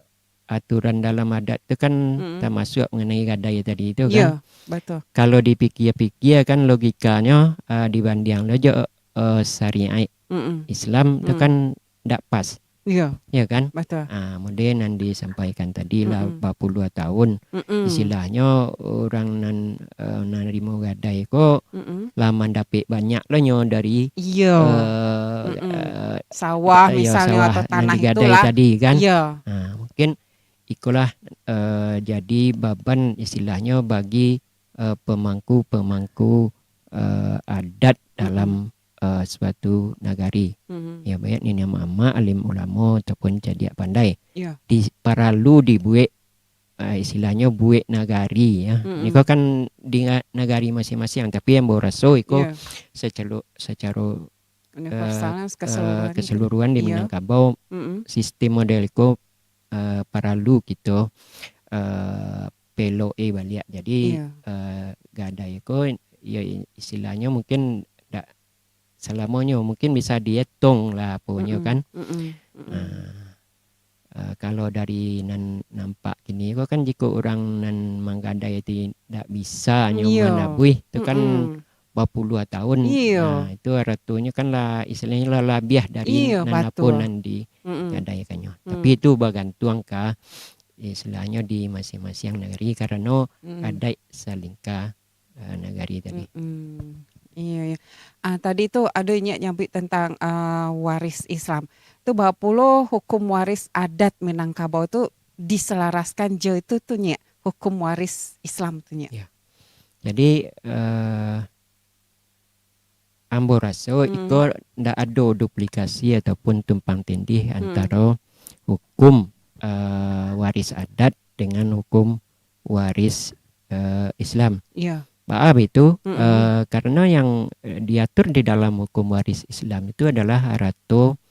aturan dalam adat tu kan Mm-mm. tamasuak manganai gadai tadi tu kan. Iyo, batua. Kalau dipikia-pikia kan logikanyo, eh, dibandiang lo jo, eh, syariat Mm-mm. Islam tu Mm-mm. kan ndak pas. Iyo. Iyo kan? Batua. Ah, model nan disampaikan tadi lah Mm-mm. bapuluah tahun. Mm-mm. Istilahnyo urang nan, eh, narimo gadai ko Mm-mm. lah mandapek banyak lo nyo dari, Iyo. eh, Mm-mm. eh, Sawah iyo, misalnyo sawah atau nan tanah digadai itulah. tadi kan. Iyo. Ah, mungkin ikolah, eh, jadi baban istilahnyo bagi, eh, pemangku-pemangku, eh, adat Mm-mm. dalam, eh, suatu nagari. Mm-mm. Ya, baik niniak mamak, alim ulamo ataupun cadiak pandai. Iyo. Di, paralu dibuek, eh, istilahnyo buek nagari ya. Mm-mm. Niko kan di nga-, nagari masing-masing, tapi ambo raso iko Iyo. secalo-, secaro, Universal eh, lah, eh, keseluruhan gitu. keseluruhan di Iyo. Minangkabau, Mm-mm. sistem model iko, eh, paralu kito, eh, pelok, eh, baliak. Jadi, Iyo. eh, gadai ko, yo, istilahnyo mungkin dak salamonyo, mungkin bisa dietong lah aponyo Mm-mm. kan. Mm-mm. Mm-mm. Nah, eh, kalau dari nan nampak kini ko kan, jikok urang nan manggadai tu dak bisa nyo Iyo. manabuih, tu kan Mm-mm. bapuluah tahun. Iyo. Nah, itu aratonyo kan lah, istilahnyo lah labiah dari Iyo, nan apo batua. nan Mm-mm. digadaikan nyo. Mm. Tapi itu bagantuang ka, istilahnyo di masing-masing nagari, karano Mm. adaik salingka, eh, nagari tadi. Mm-mm. Iyo, iyo. Ah, tadi tu ado Nyiak nyabuik tentang, ah, waris Islam. Tu baa pulo hukum waris adat Minangkabau tu diselaraskan jo itu tu, Nyiak, hukum waris Islam tu, Nyiak? Ya. Jadi, eh, ambo raso Hmm. iko ndak ado duplikasi ataupun tumpang tindih Hmm. antaro hukum, eh, waris adat dengan hukum waris, eh, Islam. Ya. Baa itu, Mm-mm. eh, karena yang, eh, diatur di dalam hukum waris Islam itu adalah arato,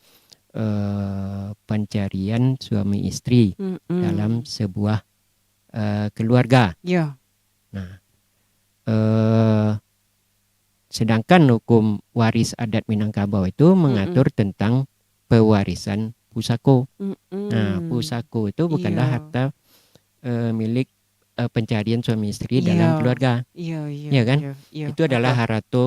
eh, pancarian suami isteri Mm-mm. dalam sebuah, eh, keluarga. Ya. Nah, eh, sedangkan hukum waris adat Minangkabau itu mengatur Mm-mm. tentang pewarisan pusako. Mm-mm. Nah, pusako itu bukanlah Iya. harta, eh, milik, eh, pencarian suami isteri dalam Iya. keluarga. Iya, iya, Iya kan? iya, iya. Itu adalah Betul. harato,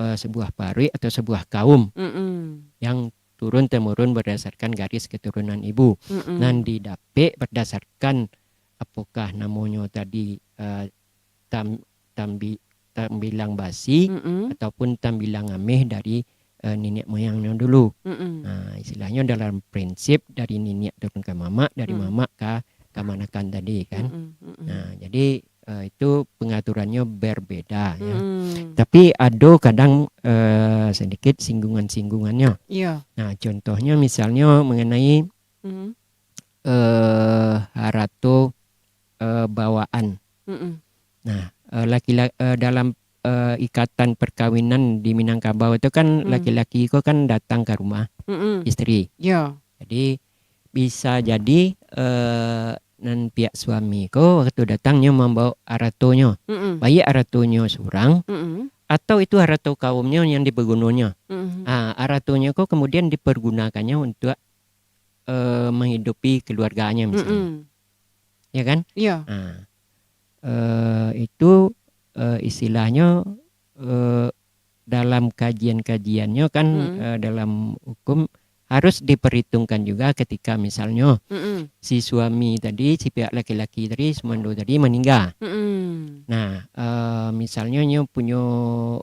eh, sebuah paruik atau sebuah kaum Mm-mm. yang turun-temurun berdasarkan garis keturunan ibu. Mm-mm. Nan didapek berdasarkan apakah namonyo tadi, eh, tam-, tambi-, tambilang basi Mm-mm. ataupun tambilang ameh dari, eh, niniak moyang yang dulu. Mm-mm. Nah, istilahnyo dalam prinsip dari niniak turun ka mamak, dari Mm. mamak ka kamanakan tadi kan. Mm-mm, mm-mm. Nah, jadi, eh, itu pengaturannyo berbeda ya. Mm. Tapi ado kadang, eh, sedikit singgungan-singgungannyo. Iya. Nah, contohnyo misalnyo mengenai Mm. eh, harato, eh, bawaan. Mm-mm. Nah, eh, laki-la-, eh, dalam eh, ikatan perkawinan di Minangkabau tu kan, Hmm. laki-laki ko kan datang ka rumah Mm-mm. isteri. Yo. Jadi, bisa jadi, eh, nan pihak suami ko waktu datang nyo mambawa aratonyo. Mm-mm. Baik aratonyo surang, Mm-mm. atau itu arato kaumnyo yang dipagunonyo. Mm-mm. Ah, aratonyo ko kemudian dipergunakannyo untuk, eh, menghidupi keluarganya misalnya. Mm-mm. Ya kan? Iya. Ah. Eh, itu, eh, istilahnyo, eh, dalam kajian-kajiannyo kan, Mm-mm. eh, dalam hukum harus diperhitungkan juga ketika misalnyo Mm-mm. si suami tadi, si pihak laki-laki tadi, sumando tadi maningga. Mm-mm. Nah, eh, misalnyo nyo punyo,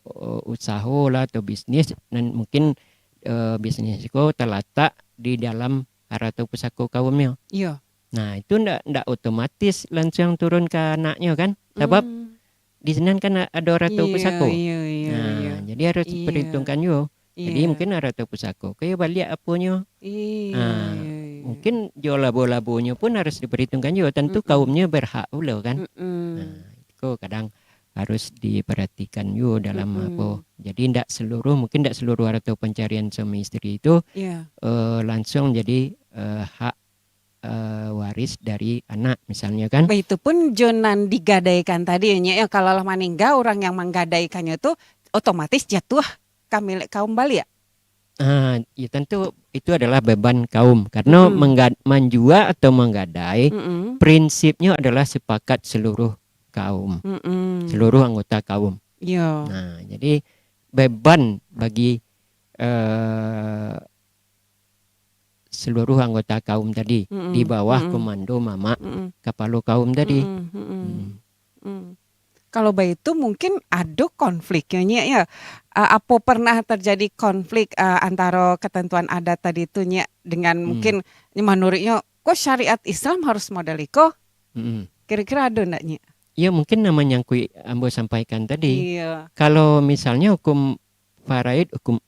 eh, usaho lah atau bisnis, dan mungkin, eh, bisnis ko talatak di dalam harato pusako kaumnyo. Iya. Nah, itu ndak, ndak otomatis lansuang turun ka anaknyo kan? Sabab Mm. di sinan kan a-, ado harato Iya, pusako. iya, iya, Nah, iya. jadi harus Iya. diperhitungkan juo. Jadi Iya. mungkin harato pusako, kaya baliak aponyo. Iya, Nah, iya, iya. mungkin jo labo-labonyo pun harus diperhitungkan juo. Tentu Mm-mm. kaumnyo berhak pulo kan. Mm-mm. Nah, itu kadang harus diperhatikan juo dalam Mm-mm. apo. Jadi ndak seluruh, mungkin ndak seluruh harato pencarian suami isteri itu, Iya. eh, langsung jadi, eh, hak, eh, waris dari anak misalnyo kan. Baitupun jo nan digadaikan tadi, Nyak, ya, kalau lah maningga, urang yang manggadaikannya tu otomatis jatuah ka milik kaum baliak. Ah, ya tentu itu adalah beban kaum. Karena Mm-mm. mengga-, manjua atau manggadai, Mm-mm. prinsipnya adalah sepakat seluruh kaum, Mm-mm. seluruh anggota kaum. Yo. Nah, jadi beban bagi, eh, seluruh anggota kaum tadi Mm-mm. di bawah Mm-mm. komando mamak Mm-mm. kapalo kaum tadi. Mm-mm. Mm-mm. Hmm. Mm. Kalau baitu mungkin ado konfliknyo, Nyak, ya. A-, apo pernah terjadi konflik, a, antaro ketentuan adat tadi tu, Nyak, dengan Hmm. mungkin manuruiknyo, kok syariat Islam harus model iko? Mm-mm. Kira-kira ado ndak, Nyak? Ya, mungkin nan manyangkuik ambo sampaikan tadi. Iya. Kalau misalnya hukum faraid, hukum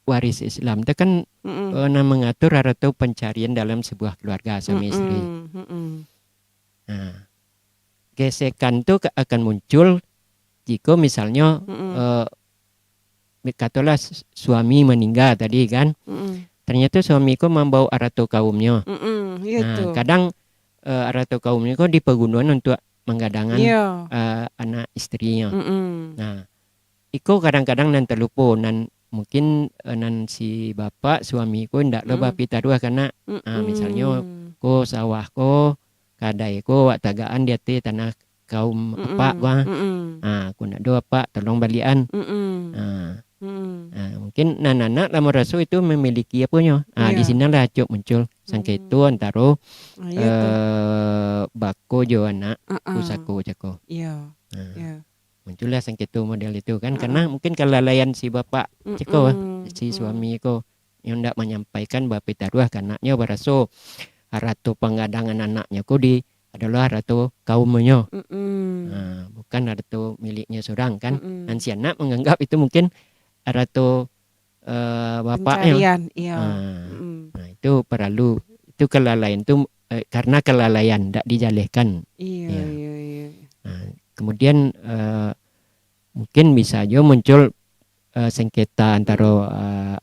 waris Islam tu kan, Mm-mm. eh, nan mengatur atau pencarian dalam sebuah keluarga suami isteri. Mm-mm, mm-mm. Nah, gesekan tu ka-, akan muncul jika misalnya, Mm-mm. eh, mi-, katalah s-, suami meninggal tadi kan. Mm-mm. Ternyata suami ko mambawa arato kaumnyo. Mm-mm, iya Nah, tu. kadang, eh, arato kaumnyo ko dipagunoan untuk manggadangan, Iya. eh, anak isterinyo. Mm-mm. Nah, iko kadang-kadang nan terlupo, nan mungkin, eh, nan si bapak, suami ko ndak lo Mm-mm. bapitaruah ka anak. Ah, misalnyo Mm-mm. ko sawah ko, kadai ko, wak tagakan di ateh tanah kaum Mm-mm. apak ko, ah. Mm-mm. Ah, ko ndak do apak, tolong baliakan. Mm-mm. Ah. Mm-mm. Ah, mungkin nan anak lah maraso itu memiliki aponyo. Ah, di Iya. sinalah acok muncul sangketo Mm. antaro, Ah, iya tu. eh, bako jo anak Ah, ah. pusako cako. Iya. Ah. Iya. Muncullah sangketo model itu kan, Mm-mm. karena mungkin kelalaian si bapak cako, Mm-mm. si Mm. suami ko yang ndak manyampaikan bapitaruah ka anaknyo baraso harato panggadangan anaknyo ko di, adalah harato kaumnyo. Mm-mm. Ha, bukan harato miliknyo surang kan. Mm-mm. Nan si anak manganggap itu mungkin harato, eh, bapaknyo. Pencarian, iya. Ha. Mm-mm. Nah, itu paralu, itu kelalaian tu, eh, karena kelalaian ndak dijalehkan. Iya, Iya. iya, iya. Nah, kemudian, eh, mungkin bisa jo muncul, eh, sengketa antaro, Mm. eh,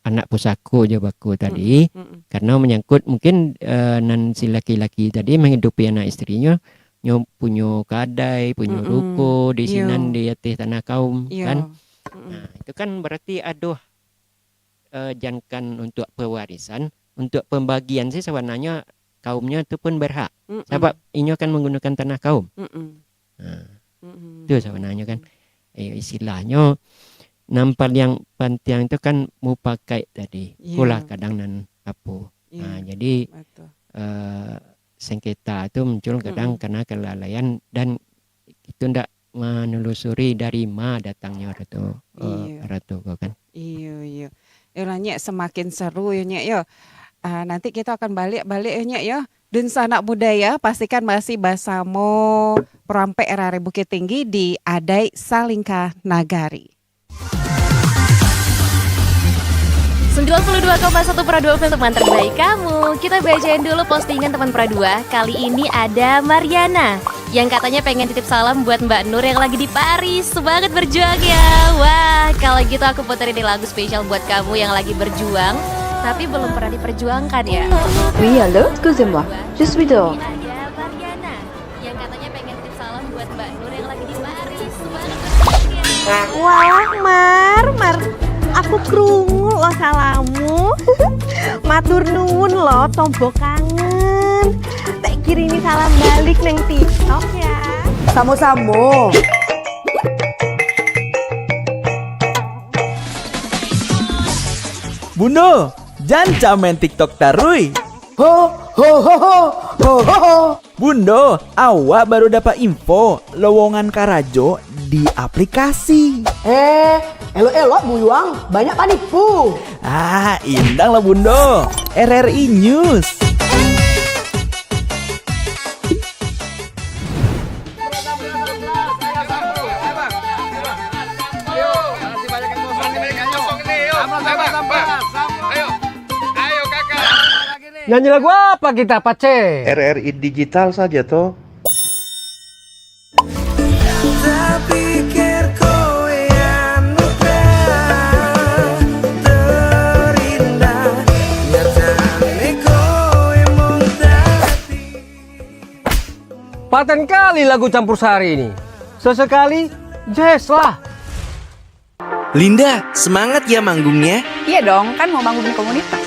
anak pusako jo bako tadi, Mm, mm. karena manyangkut mungkin, eh, nan si laki-laki tadi manghidupi anak isterinyo, nyo punyo kadai, punyo Mm, mm. ruko di Iyo. sinan di ateh tanah kaum, Iyo. kan? Mm, mm. Nah, itu kan berarti ado, eh, jankan untuk pewarisan, untuk pembagian sih sabananyo kaumnyo tu pun berhak. Mm, mm. Sabab inyo kan manggunokan tanah kaum. Mm, mm. Nah, Mm, mm. tu sabananyo kan. Mm. Eh, istilahnyo, nan paliang pantiang tu kan mupakaik tadi. Iyo. Itulah kadang nan apo. Iyo. Nah, jadi, Batul. eh, sengketa tu muncul kadang Mm-mm. karena kelalaian dan itu ndak manelusuri dari ma datangnyo harato, eh, Iyo. harato ko kan. Iyo, iyo. Yolah, Nyak, semakin seru yo, Nyak, yo. Ah, nanti kita akan balik-balik yo, Nyak, yo. Dunsanak Budaya, pastikan masih basamo Perampek R R I Bukittinggi di Adaik Salingka Nagari. Sembilan puluh dua koma satu Pro dua F M, teman terbaik kamu. Kita bacain dulu postingan teman Pro dua. Kali ini ada Mariana. Yang katanya pengen titip salam buat Mbak Nur yang lagi di Paris. Semangat berjuang ya. Wah, kalau gitu aku puterin nih lagu spesial buat kamu yang lagi berjuang, tapi belum pernah diperjuangkan ya. Oui, allô, excusez-moi, je suis dehors. Ini ada Mariana yang katanya pengen titip salam buat Mbak Nur yang lagi di Paris. Semangat berjuang ya. Wah, Mar, Mar, aku krungu lo salammu. Matur nuwun lo, tompo kangen. Tak kirimi salam balik nang TikTok ya. Samo-samo. Bundo, jan camain TikTok taruih. Ho, ho, ho, ho, ho, ho, ho. Bundo, awak baru dapat info lowongan karajo di aplikasi. Eh, elok-elok buyuang, banyak panipu. Ah, indang lah Bundo. R R I News. Nyanyi lagu apa kita, Pace? R R I Digital saja, toh. Paten kali lagu Campur Sari ini. Sesekali, jazz lah. Linda, semangat ya manggungnya. Iya dong, kan mau manggung di komunitas.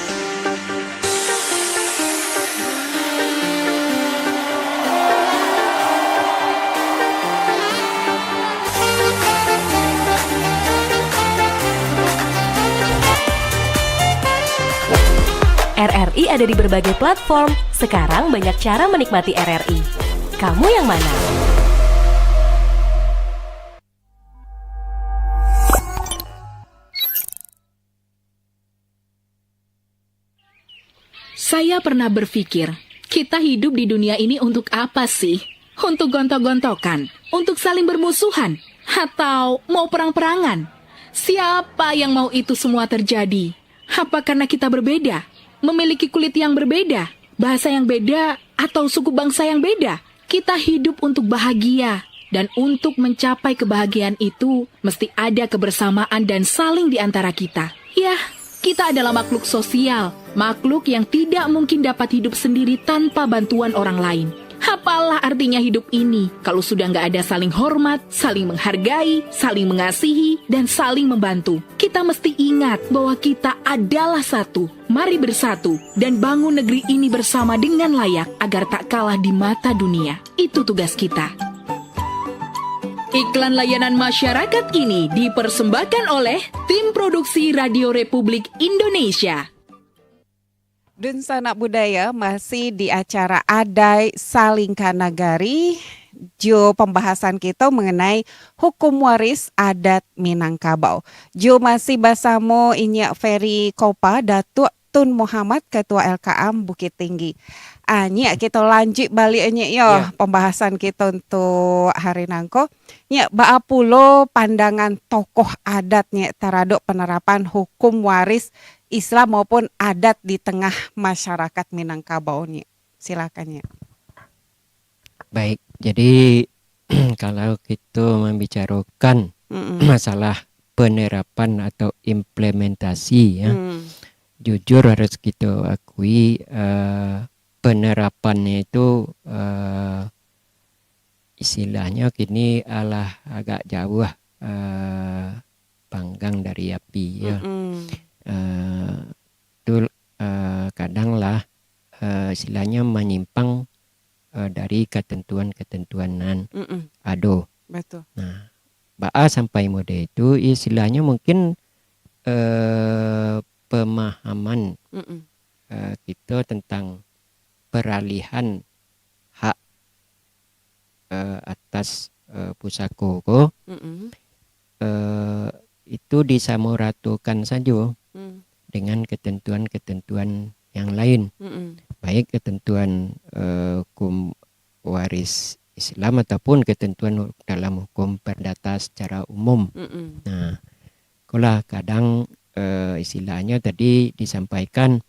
R R I ada di berbagai platform. Sekarang banyak cara menikmati R R I. Kamu yang mana? Saya pernah berpikir, kita hidup di dunia ini untuk apa sih? Untuk gontok-gontokan? Untuk saling bermusuhan? Atau mau perang-perangan? Siapa yang mau itu semua terjadi? Apa karena kita berbeda? Memiliki kulit yang berbeda? Bahasa yang beda? Atau suku bangsa yang beda? Kita hidup untuk bahagia, dan untuk mencapai kebahagiaan itu, mesti ada kebersamaan dan saling di antara kita. Yah, kita adalah makhluk sosial, makhluk yang tidak mungkin dapat hidup sendiri tanpa bantuan orang lain. Apalah artinya hidup ini, kalau sudah nggak ada saling hormat, saling menghargai, saling mengasihi, dan saling membantu? Kita mesti ingat bahwa kita adalah satu. Mari bersatu dan bangun negeri ini bersama dengan layak agar tak kalah di mata dunia. Itu tugas kita. Iklan layanan masyarakat ini dipersembahkan oleh Tim Produksi Radio Republik Indonesia. Dunsanak budaya masih di acara Adai Salingka Nagari, jo pambahasan kito mengenai hukum waris adat Minangkabau. Jo masih basamo Inyiak Ferry Kopa, Datuak Tun Muhammad, Ketua L K M Bukittinggi. Ah, Nyiak, kito lanjuik baliak, Nyiak, yo, Ya. pambahasan kito untuk hari nangko. Nyiak, baa pulo pandangan tokoh adat, Nyiak, taradok panerapan hukum waris Islam maupun adat di tengah masyarakat Minangkabau, Nyiak? Silakan, Nyiak. Baik, jadi, kalau kito mambicarokan Mm-mm. masalah penerapan atau implementasi, ya, Mm. jujur harus kito akui, eh, penerapannya itu, eh, istilahnya kini alah agak jauh, eh, panggang dari api, ya. Mm-mm. Eh, tu, eh, kadang lah, eh, istilahnya manyimpang, eh, dari ketentuan-ketentuan nan Mm-mm. ado. Betul. Nah, baa sampai mode itu, istilahnya mungkin, eh, pemahaman, Mm-mm. eh, kito tentang peralihan hak, eh, atas, eh, pusako ko, Mm-mm. eh, itu disamoratokan sajo Mm. dengan ketentuan-ketentuan yang lain. Mm-mm. Baik ketentuan, eh, hukum waris Islam ataupun ketentuan dalam hukum perdata secara umum. Mm-mm. Nah, itulah kadang, eh, istilahnya tadi disampaikan,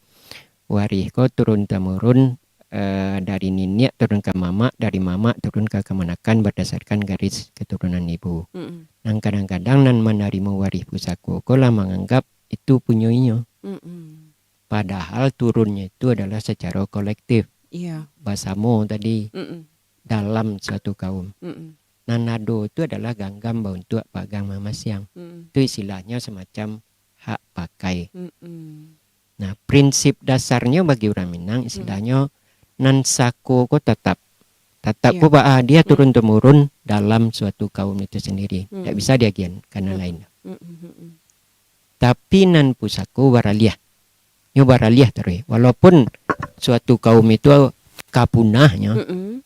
warih ko turun-temurun, eh, dari niniak turun ka mamak, dari mamak turun ka kamanakan bardasarkan garis keturunan ibu. Mm-mm. Nan kadang-kadang nan manarimo warih pusako ko lah manganggap itu punyo inyo. Mm-mm. Padahal turunnyo itu adalah sacaro kolektif, Iya. basamo tadi, Mm-mm. dalam suatu kaum. Mm-mm. Nan ado itu adalah ganggam bauntuak pagang mamasiang. Mm-mm. Itu istilahnyo semacam hak pakai. Mm-mm. Nah, prinsip dasarnyo bagi urang Minang, Mm. istilahnyo, nan sako ko tatap. Tatap Iya. ko baa, dia Mm. turun-temurun dalam suatu kaum itu sendiri. Ndak Mm. bisa diagian ka nan Mm. lain. Mm-mm, mm-mm. Tapi nan pusako baraliah. Nyo baraliah taruih. Walaupun suatu kaum itu ka punah nyo, Mm-mm.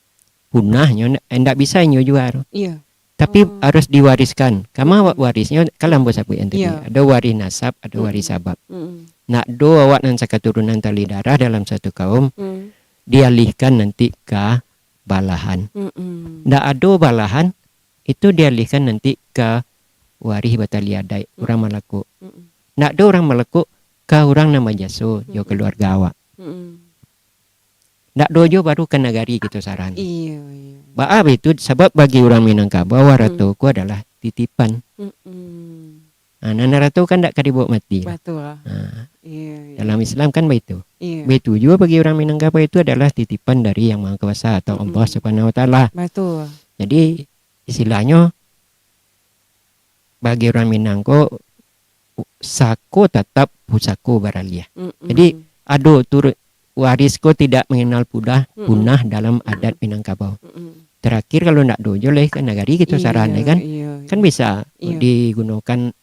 punah nyo, ndak, ndak bisa inyo jua tu. Iya. Tapi Oh. harus diwariskan. Kama Mm-mm. wa-, warisnyo, kan lah ambo sabuik tadi. Iya. Ado warih nasab, ado warih Mm-mm. sabab. Mm-mm. Ndak do awak nan sakaturunan tali darah dalam suatu kaum Mm. dialihkan nanti ka balahan. Mm-mm. Ndak ado balahan, itu dialihkan nanti ka warih batali adaik, Mm. urang malakuk. Mm-mm. Ndak ado urang malakuk ka urang nan bajaso jo Mm-mm. kaluarga awak. Mm-mm. Ndak do jo baru ka nagari kito sarahan. Iyo, iyo. Baa baitu, sabab bagi urang Minangkabau, harato Mm. ko adalah titipan. Mm-mm. Ha, nan harato kan ndak ka dibaok mati. Batua. Ha. Iyo, iyo. Dalam Islam kan baitu. Iyo. Baitu juo bagi urang Minangkabau, itu adalah titipan dari Yang Maha Kuasa atau Mm-mm. Allah Subhanahu Wa Taala. Batua. Jadi, istilahnyo, bagi urang Minang ko, sako tatap, pusako baraliah. Mm-mm. Jadi, ado turun, waris ko tidak mengenal pudah, Mm-mm. punah dalam Mm-mm. adat Minangkabau. Mm-mm. Terakhir, kalau ndak do jo lai ka nagari kito Iyo, sarahan, kan? iyo, Kan iyo. bisa Iyo. digunokan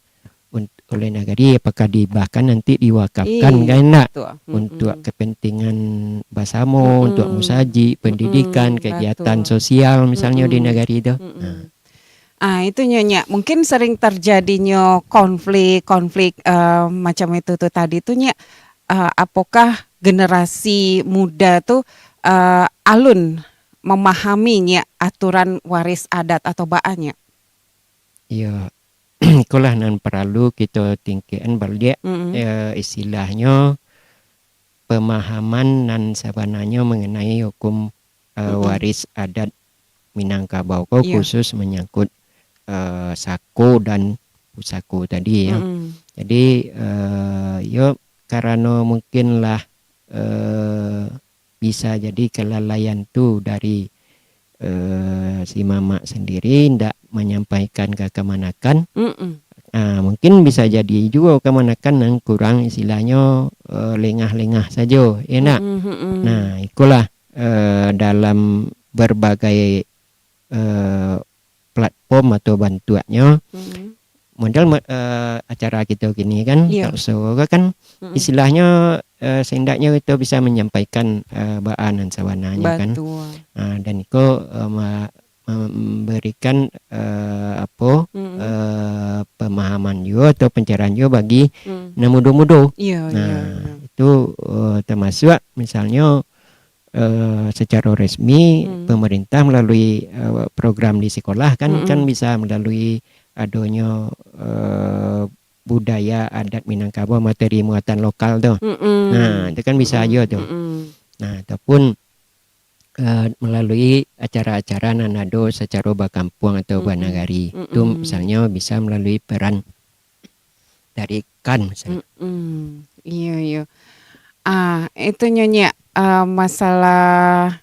un-, oleh nagari, apakah di, bahkan nanti diwakafkan, Iyo, kan, ndak? betul. Untuk Mm-mm. kepentingan basamo, untuk Mm-mm. musajik, pendidikan, Mm-mm, kegiatan betul. sosial, misalnyo, di Mm-mm. nagari tu. Mm-mm. Nah. Ah, itu nyo, Nyak. Mungkin sering terjadinyo konflik-konflik, eh, macam itu tu tadi tu, Nyak. Eh, apakah generasi muda tu, eh, alun memahami, Nyak, aturan waris adat atau baa, Nyak? Iyo, ikolah nan paralu kito tingkekan baliak, Mm-mm. eh, istilahnyo pemahaman nan sabananyo mengenai hukum, eh, Mm-mm. waris adat Minangkabau ko, Iyo. khusus menyangkut, eh, sako dan pusako tadi, ya. Mm-mm. Jadi, eh, yo, karano mungkin lah, eh, bisa jadi kelalaian tu dari, eh, si mamak sendiri ndak manyampaikan ka kamanakan. Mm-mm. Ah, mungkin bisa jadi juo kamanakan nan kurang, istilahnyo, eh, lengah-lengah sajo, ya ndak? Mm-mm, mm-mm. Nah, ikolah, eh, dalam berbagai, eh, platform atau bantuaknyo. Mm-mm. Model ma-, eh, acara kito kini kan, Iya. talk show ko kan, Mm-mm. istilahnyo, eh, sehendaknyo kito bisa manyampaikan, eh, baa nan sabananyo kan. Batua. Ah, dan iko, eh, ma-, memberikan, eh, apo, Mm-mm. eh, pemahaman juo atau pencerahan juo bagi Mm. nan mudo-mudo. Iya, iya, Nah, iya. itu, eh, termasuk misalnyo, eh, secara resmi Mm. pemerintah melalui, eh, program di sekolah kan, Mm-mm. kan bisa melalui adonyo, eh, budaya adat Minangkabau, materi muatan lokal tu. Mm-mm. Nah, itu kan bisa Mm-mm. ajo tu. Mm-mm. Nah, ataupun, eh, melalui acara-acara nan ado sacaro bakampuang atau Mm-mm. banagari. Tu Mm-mm. misalnyo bisa melalui peran dari kan, misalnyo. Mm-mm. Iyo, iyo. Ah, itu nyo, Nyak, ah, masalah,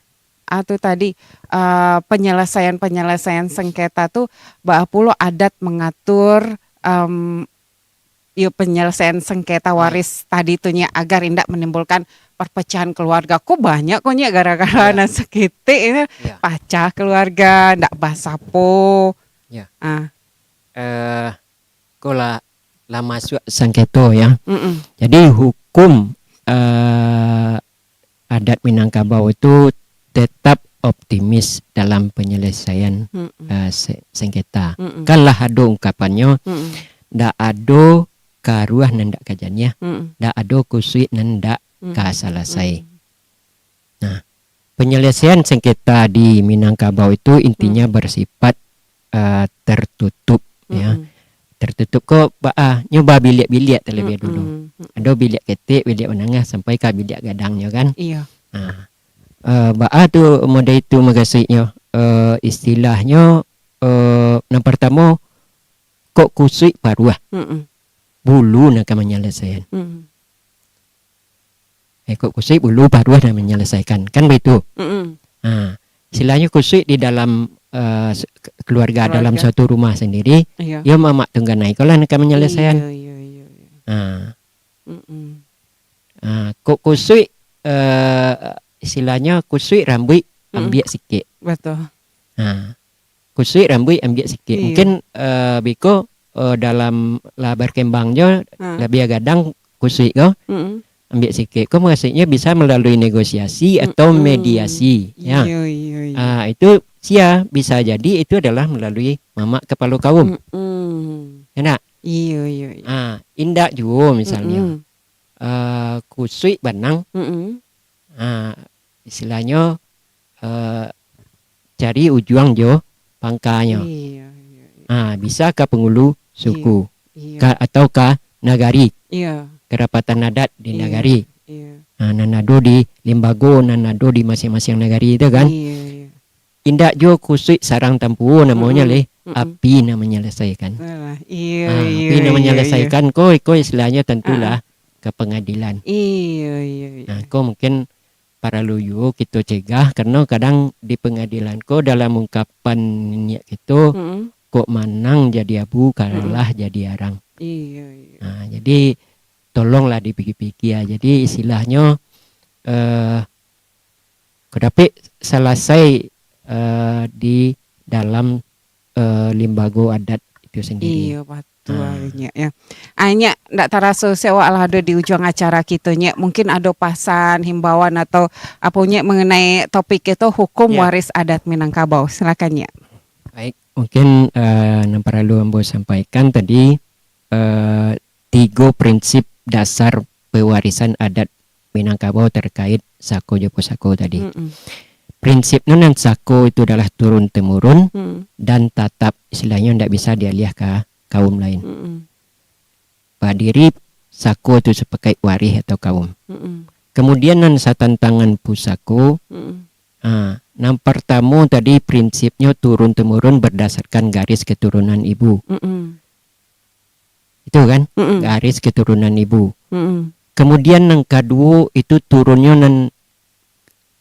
ah, tu tadi, ah, penyelesaian-penyelesaian sengketa tu, baa pulo adat mengatur, em, yo, penyelesaian sengketa Iya. waris tadi tu, Nyak, agar indak menimbulkan perpecahan keluarga. Ko banyak ko, Nyak, gara-gara Iya. nan saketek, ya, Iya. pacah keluarga, ndak basapo. Iya. Ah. Eh, ko lah, lah masuak sengketo, ya. Mm-mm. Jadi, hukum, eh, adat Minangkabau tu tetap optimis dalam penyelesaian, Mm-mm. eh, se-, sengketa. Mm-mm. Kan lah ado ungkapannyo, Mm-mm. ndak ado karuah nan ndak ka janiah, Mm-mm. ndak ado kusuik nan ndak Mm. ka salasai. Mm. Nah, penyelesaian sengketa di Minangkabau itu intinya Mm. bersifat, eh, tertutup, ya. Mm-mm. Tertutup ko baa, nyo babiliak-biliak terlebih dulu. Mm-mm. Mm-mm. Ado biliak ketek, biliak menengah, sampai ka biliak gadangnyo kan. Iya. Nah, Eh, baa tu model itu mukasuiknyo? Eh, istilahnyo, eh, nan partamo, kok kusuik paruah, Mm-mm. bulu nan ka manyalasaian. Mm. Eh, kok kusuik bulu paruah nan manyalasaikan. Kan baitu. Mm-mm. Ha, istilahnyo kusuik di dalam, eh, se-, ke-, keluarga, Keluarga. dalam suatu rumah sandiri, Iyo. iyo mamak tungganai ko lah nan ka manyalasaian. Iyo, iyo, iyo, iyo. Ha. Mm-mm. Ha, kok kusuik, eh, istilahnyo kusuik rambuik Mm-mm. ambiak sikik. Batua. Ha. Kusuik rambuik ambiak sikik. Iyo. Mungkin, eh, biko, eh, dalam lah berkembang jo, Ha. labiah gadang kusuik ko, Mm-mm. ambiak sikik ko, maksudnyo bisa melalui negosiasi atau Mm-mm. mediasi, ya. Iyo, iyo, iyo. Ah, itu sia bisa jadi itu adalah melalui mamak kepala kaum. Mm-mm. Ya ndak? Iyo, iyo, iyo. Ah, indak juo misalnyo. Mm-mm. Ah, kusuik banang. Mm-mm. Ah, istilahnyo, eh, cari ujuang jo pangkanyo. Iyo, iyo, iyo. Ah, bisa ka pangulu suku. Iyo, iyo. Ka, atau ka nagari. Iyo. Karapatan adat di Iyo, nagari. iyo. Ah, nan ado di limbago, nan ado di masing-masing nagari tu kan. Iyo, iyo. Indak juo kusuik sarang tampuo namonyo Mm-mm, leh, mm-mm. api nan manyalasaikan. Alah, iyo, Ah, iyo, api nan iyo, manyalasaikan iyo. ko, iko istilahnyo tentulah Ah, ah. ka pangadilan. Iyo, iyo, iyo. Nah, ko mungkin paralu juo kito cegah, karano kadang di pangadilan ko dalam ungkapan niniak kito, Mm-mm. kok manang jadi abu, kalah Mm-mm. jadi arang. Iyo, iyo. Nah, jadi tolonglah dipikir-pikir. Jadi istilahnyo, eh, ko dapek salasai, eh, di dalam, eh, limbago adat itu sendiri. Iyo, batua, Ah. Nyiak, ya. Ah, Nyiak, ndak taraso se awak lah ado di ujuang acara kito, Nyiak. Mungkin ado pasan, himbauan, atau apo, Nyiak, mengenai topik kito, hukum Ya. waris adat Minangkabau. Silakan, Nyiak. Baik, mungkin, eh, nan paralu ambo sampaikan tadi, eh, tigo prinsip dasar pewarisan adat Minangkabau terkait sako jo pusako tadi. Mm-mm. Prinsipnyo nan sako itu adalah turun-temurun Mm. dan tatap, istilahnyo ndak bisa dialiah ka kaum lain. Mm-mm. Badiri sako tu sapakaik warih atau kaum. Mm-mm. Kemudian nan satantangan pusako, Mm-mm. ha, nan partamo tadi prinsipnyo turun-temurun berdasarkan garis keturunan ibu. Mm-mm. Itu kan, Mm-mm. garis keturunan ibu. Mm-mm. Kemudian nan kaduo itu turunnyo nan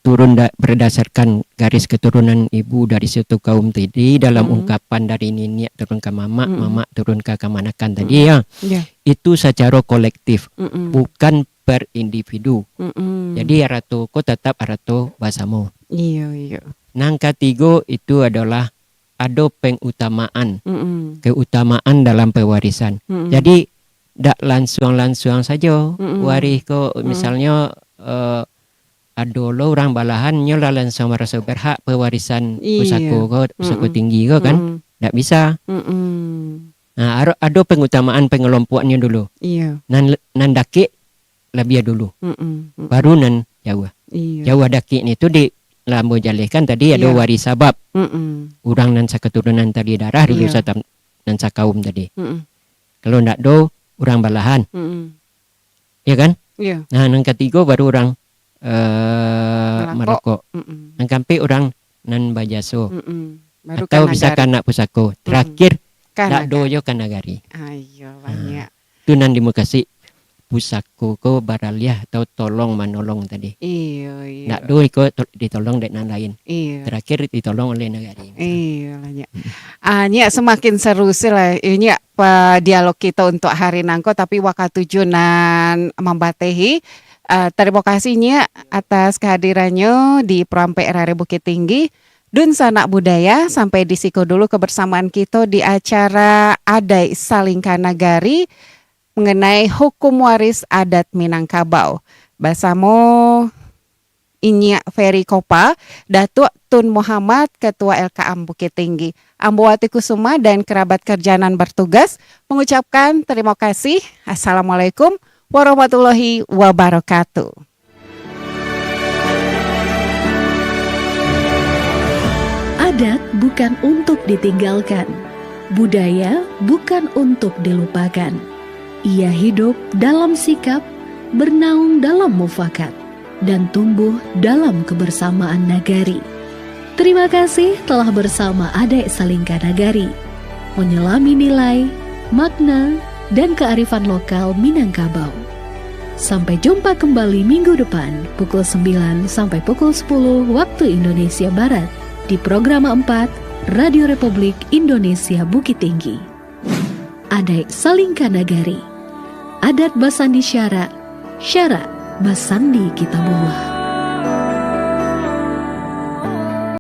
turun da-, berdasarkan garis keturunan ibu dari suatu kaum tadi dalam Mm. ungkapan dari niniak turun ka mamak, Mm-mm. mamak turun ka kamanakan tadi Mm. ya. Ya. Itu secara kolektif, Mm-mm. bukan per individu. Mm-mm. Jadi arato ko tetap arato basamo. Iyo, iyo. Nan katigo itu adalah ado pengutamaan, Mm-mm. keutamaan dalam pewarisan. Mm-mm. Jadi, dak lansuang-lansuang sajo Mm-mm. warih ko, Mm. misalnyo, eh, ado lo urang balahan, nyo lah lansuang maraso berhak pewarisan Iyo. pusako ko, pusako Mm-mm. tinggi ko kan. Mm-mm. Dak bisa. Mm-mm. Nah, aro-, ado pengutamaan pengelompoknyo dulu. Iyo. Nan, nan dakek labiah dulu. Mm-mm. Mm-mm. Baru nan jauah. Iyo. Jauah dakek ni tu di, lah ambo jalehkan tadi ado Iyo. waris sabab. Mm-mm. Urang nan sakaturunan tali darah dulu Iyo. satam-, nan sakaum tadi. Mm-mm. Kalau ndak do, urang balahan. Mm-mm. Ya kan? Iyo. Nah, nan katigo baru urang, eh, Marokok. marokok. Mm-mm. Nan kaampek urang nan bajaso. Mm-mm. Baru Atau ka bisa nagari. ka anak pusako. Mm-mm. Terakhir, Ka ndak do nagari. jo ka nagari. Ayo, Ha. banyak. Tu nan dimukasuik pusako ko baraliah atau tolong manolong tadi. Iyo, iyo. Ndak do iko to-, ditolong dek nan lain. Iyo. Terakhir ditolong oleh nagari. Iyo lah, Nyiak. Mm-mm. Ah, Nyiak, semakin seru se lah, eh, Nyiak, pa-, dialog kito untuk hari nangko, tapi wakatu jo nan mambatehi. Ah, tarimo kasih, Nyiak, atas kehadirannyo di Perampek Rare Bukittinggi. Dunsanak Budaya, sampai di siko dulu kebersamaan kito di acara Adaik Salingka Nagari mengenai hukum waris adat Minangkabau. Basamo Inyiak Ferry Kopa, Datuak Tun Muhammad, Ketua L K M Bukittinggi. Ambo Wati Kusuma dan kerabat kerja nan bertugas mengucapkan terima kasih. Assalamualaikum warahmatullahi wabarakatuh. Adat bukan untuk ditinggalkan, budaya bukan untuk dilupakan. Ia hidup dalam sikap, bernaung dalam mufakat. dan tumbuh dalam kebersamaan nagari. Terima kasih telah bersama Adaik Salingka Nagari, menyelami nilai, makna, dan kearifan lokal Minangkabau. Sampai jumpa kembali minggu depan pukul sembilan sampai pukul sepuluh waktu Indonesia Barat di program empat Radio Republik Indonesia Bukittinggi. Adaik Salingka Nagari. Adat basandi syarak, syarak basandi Kitabullah.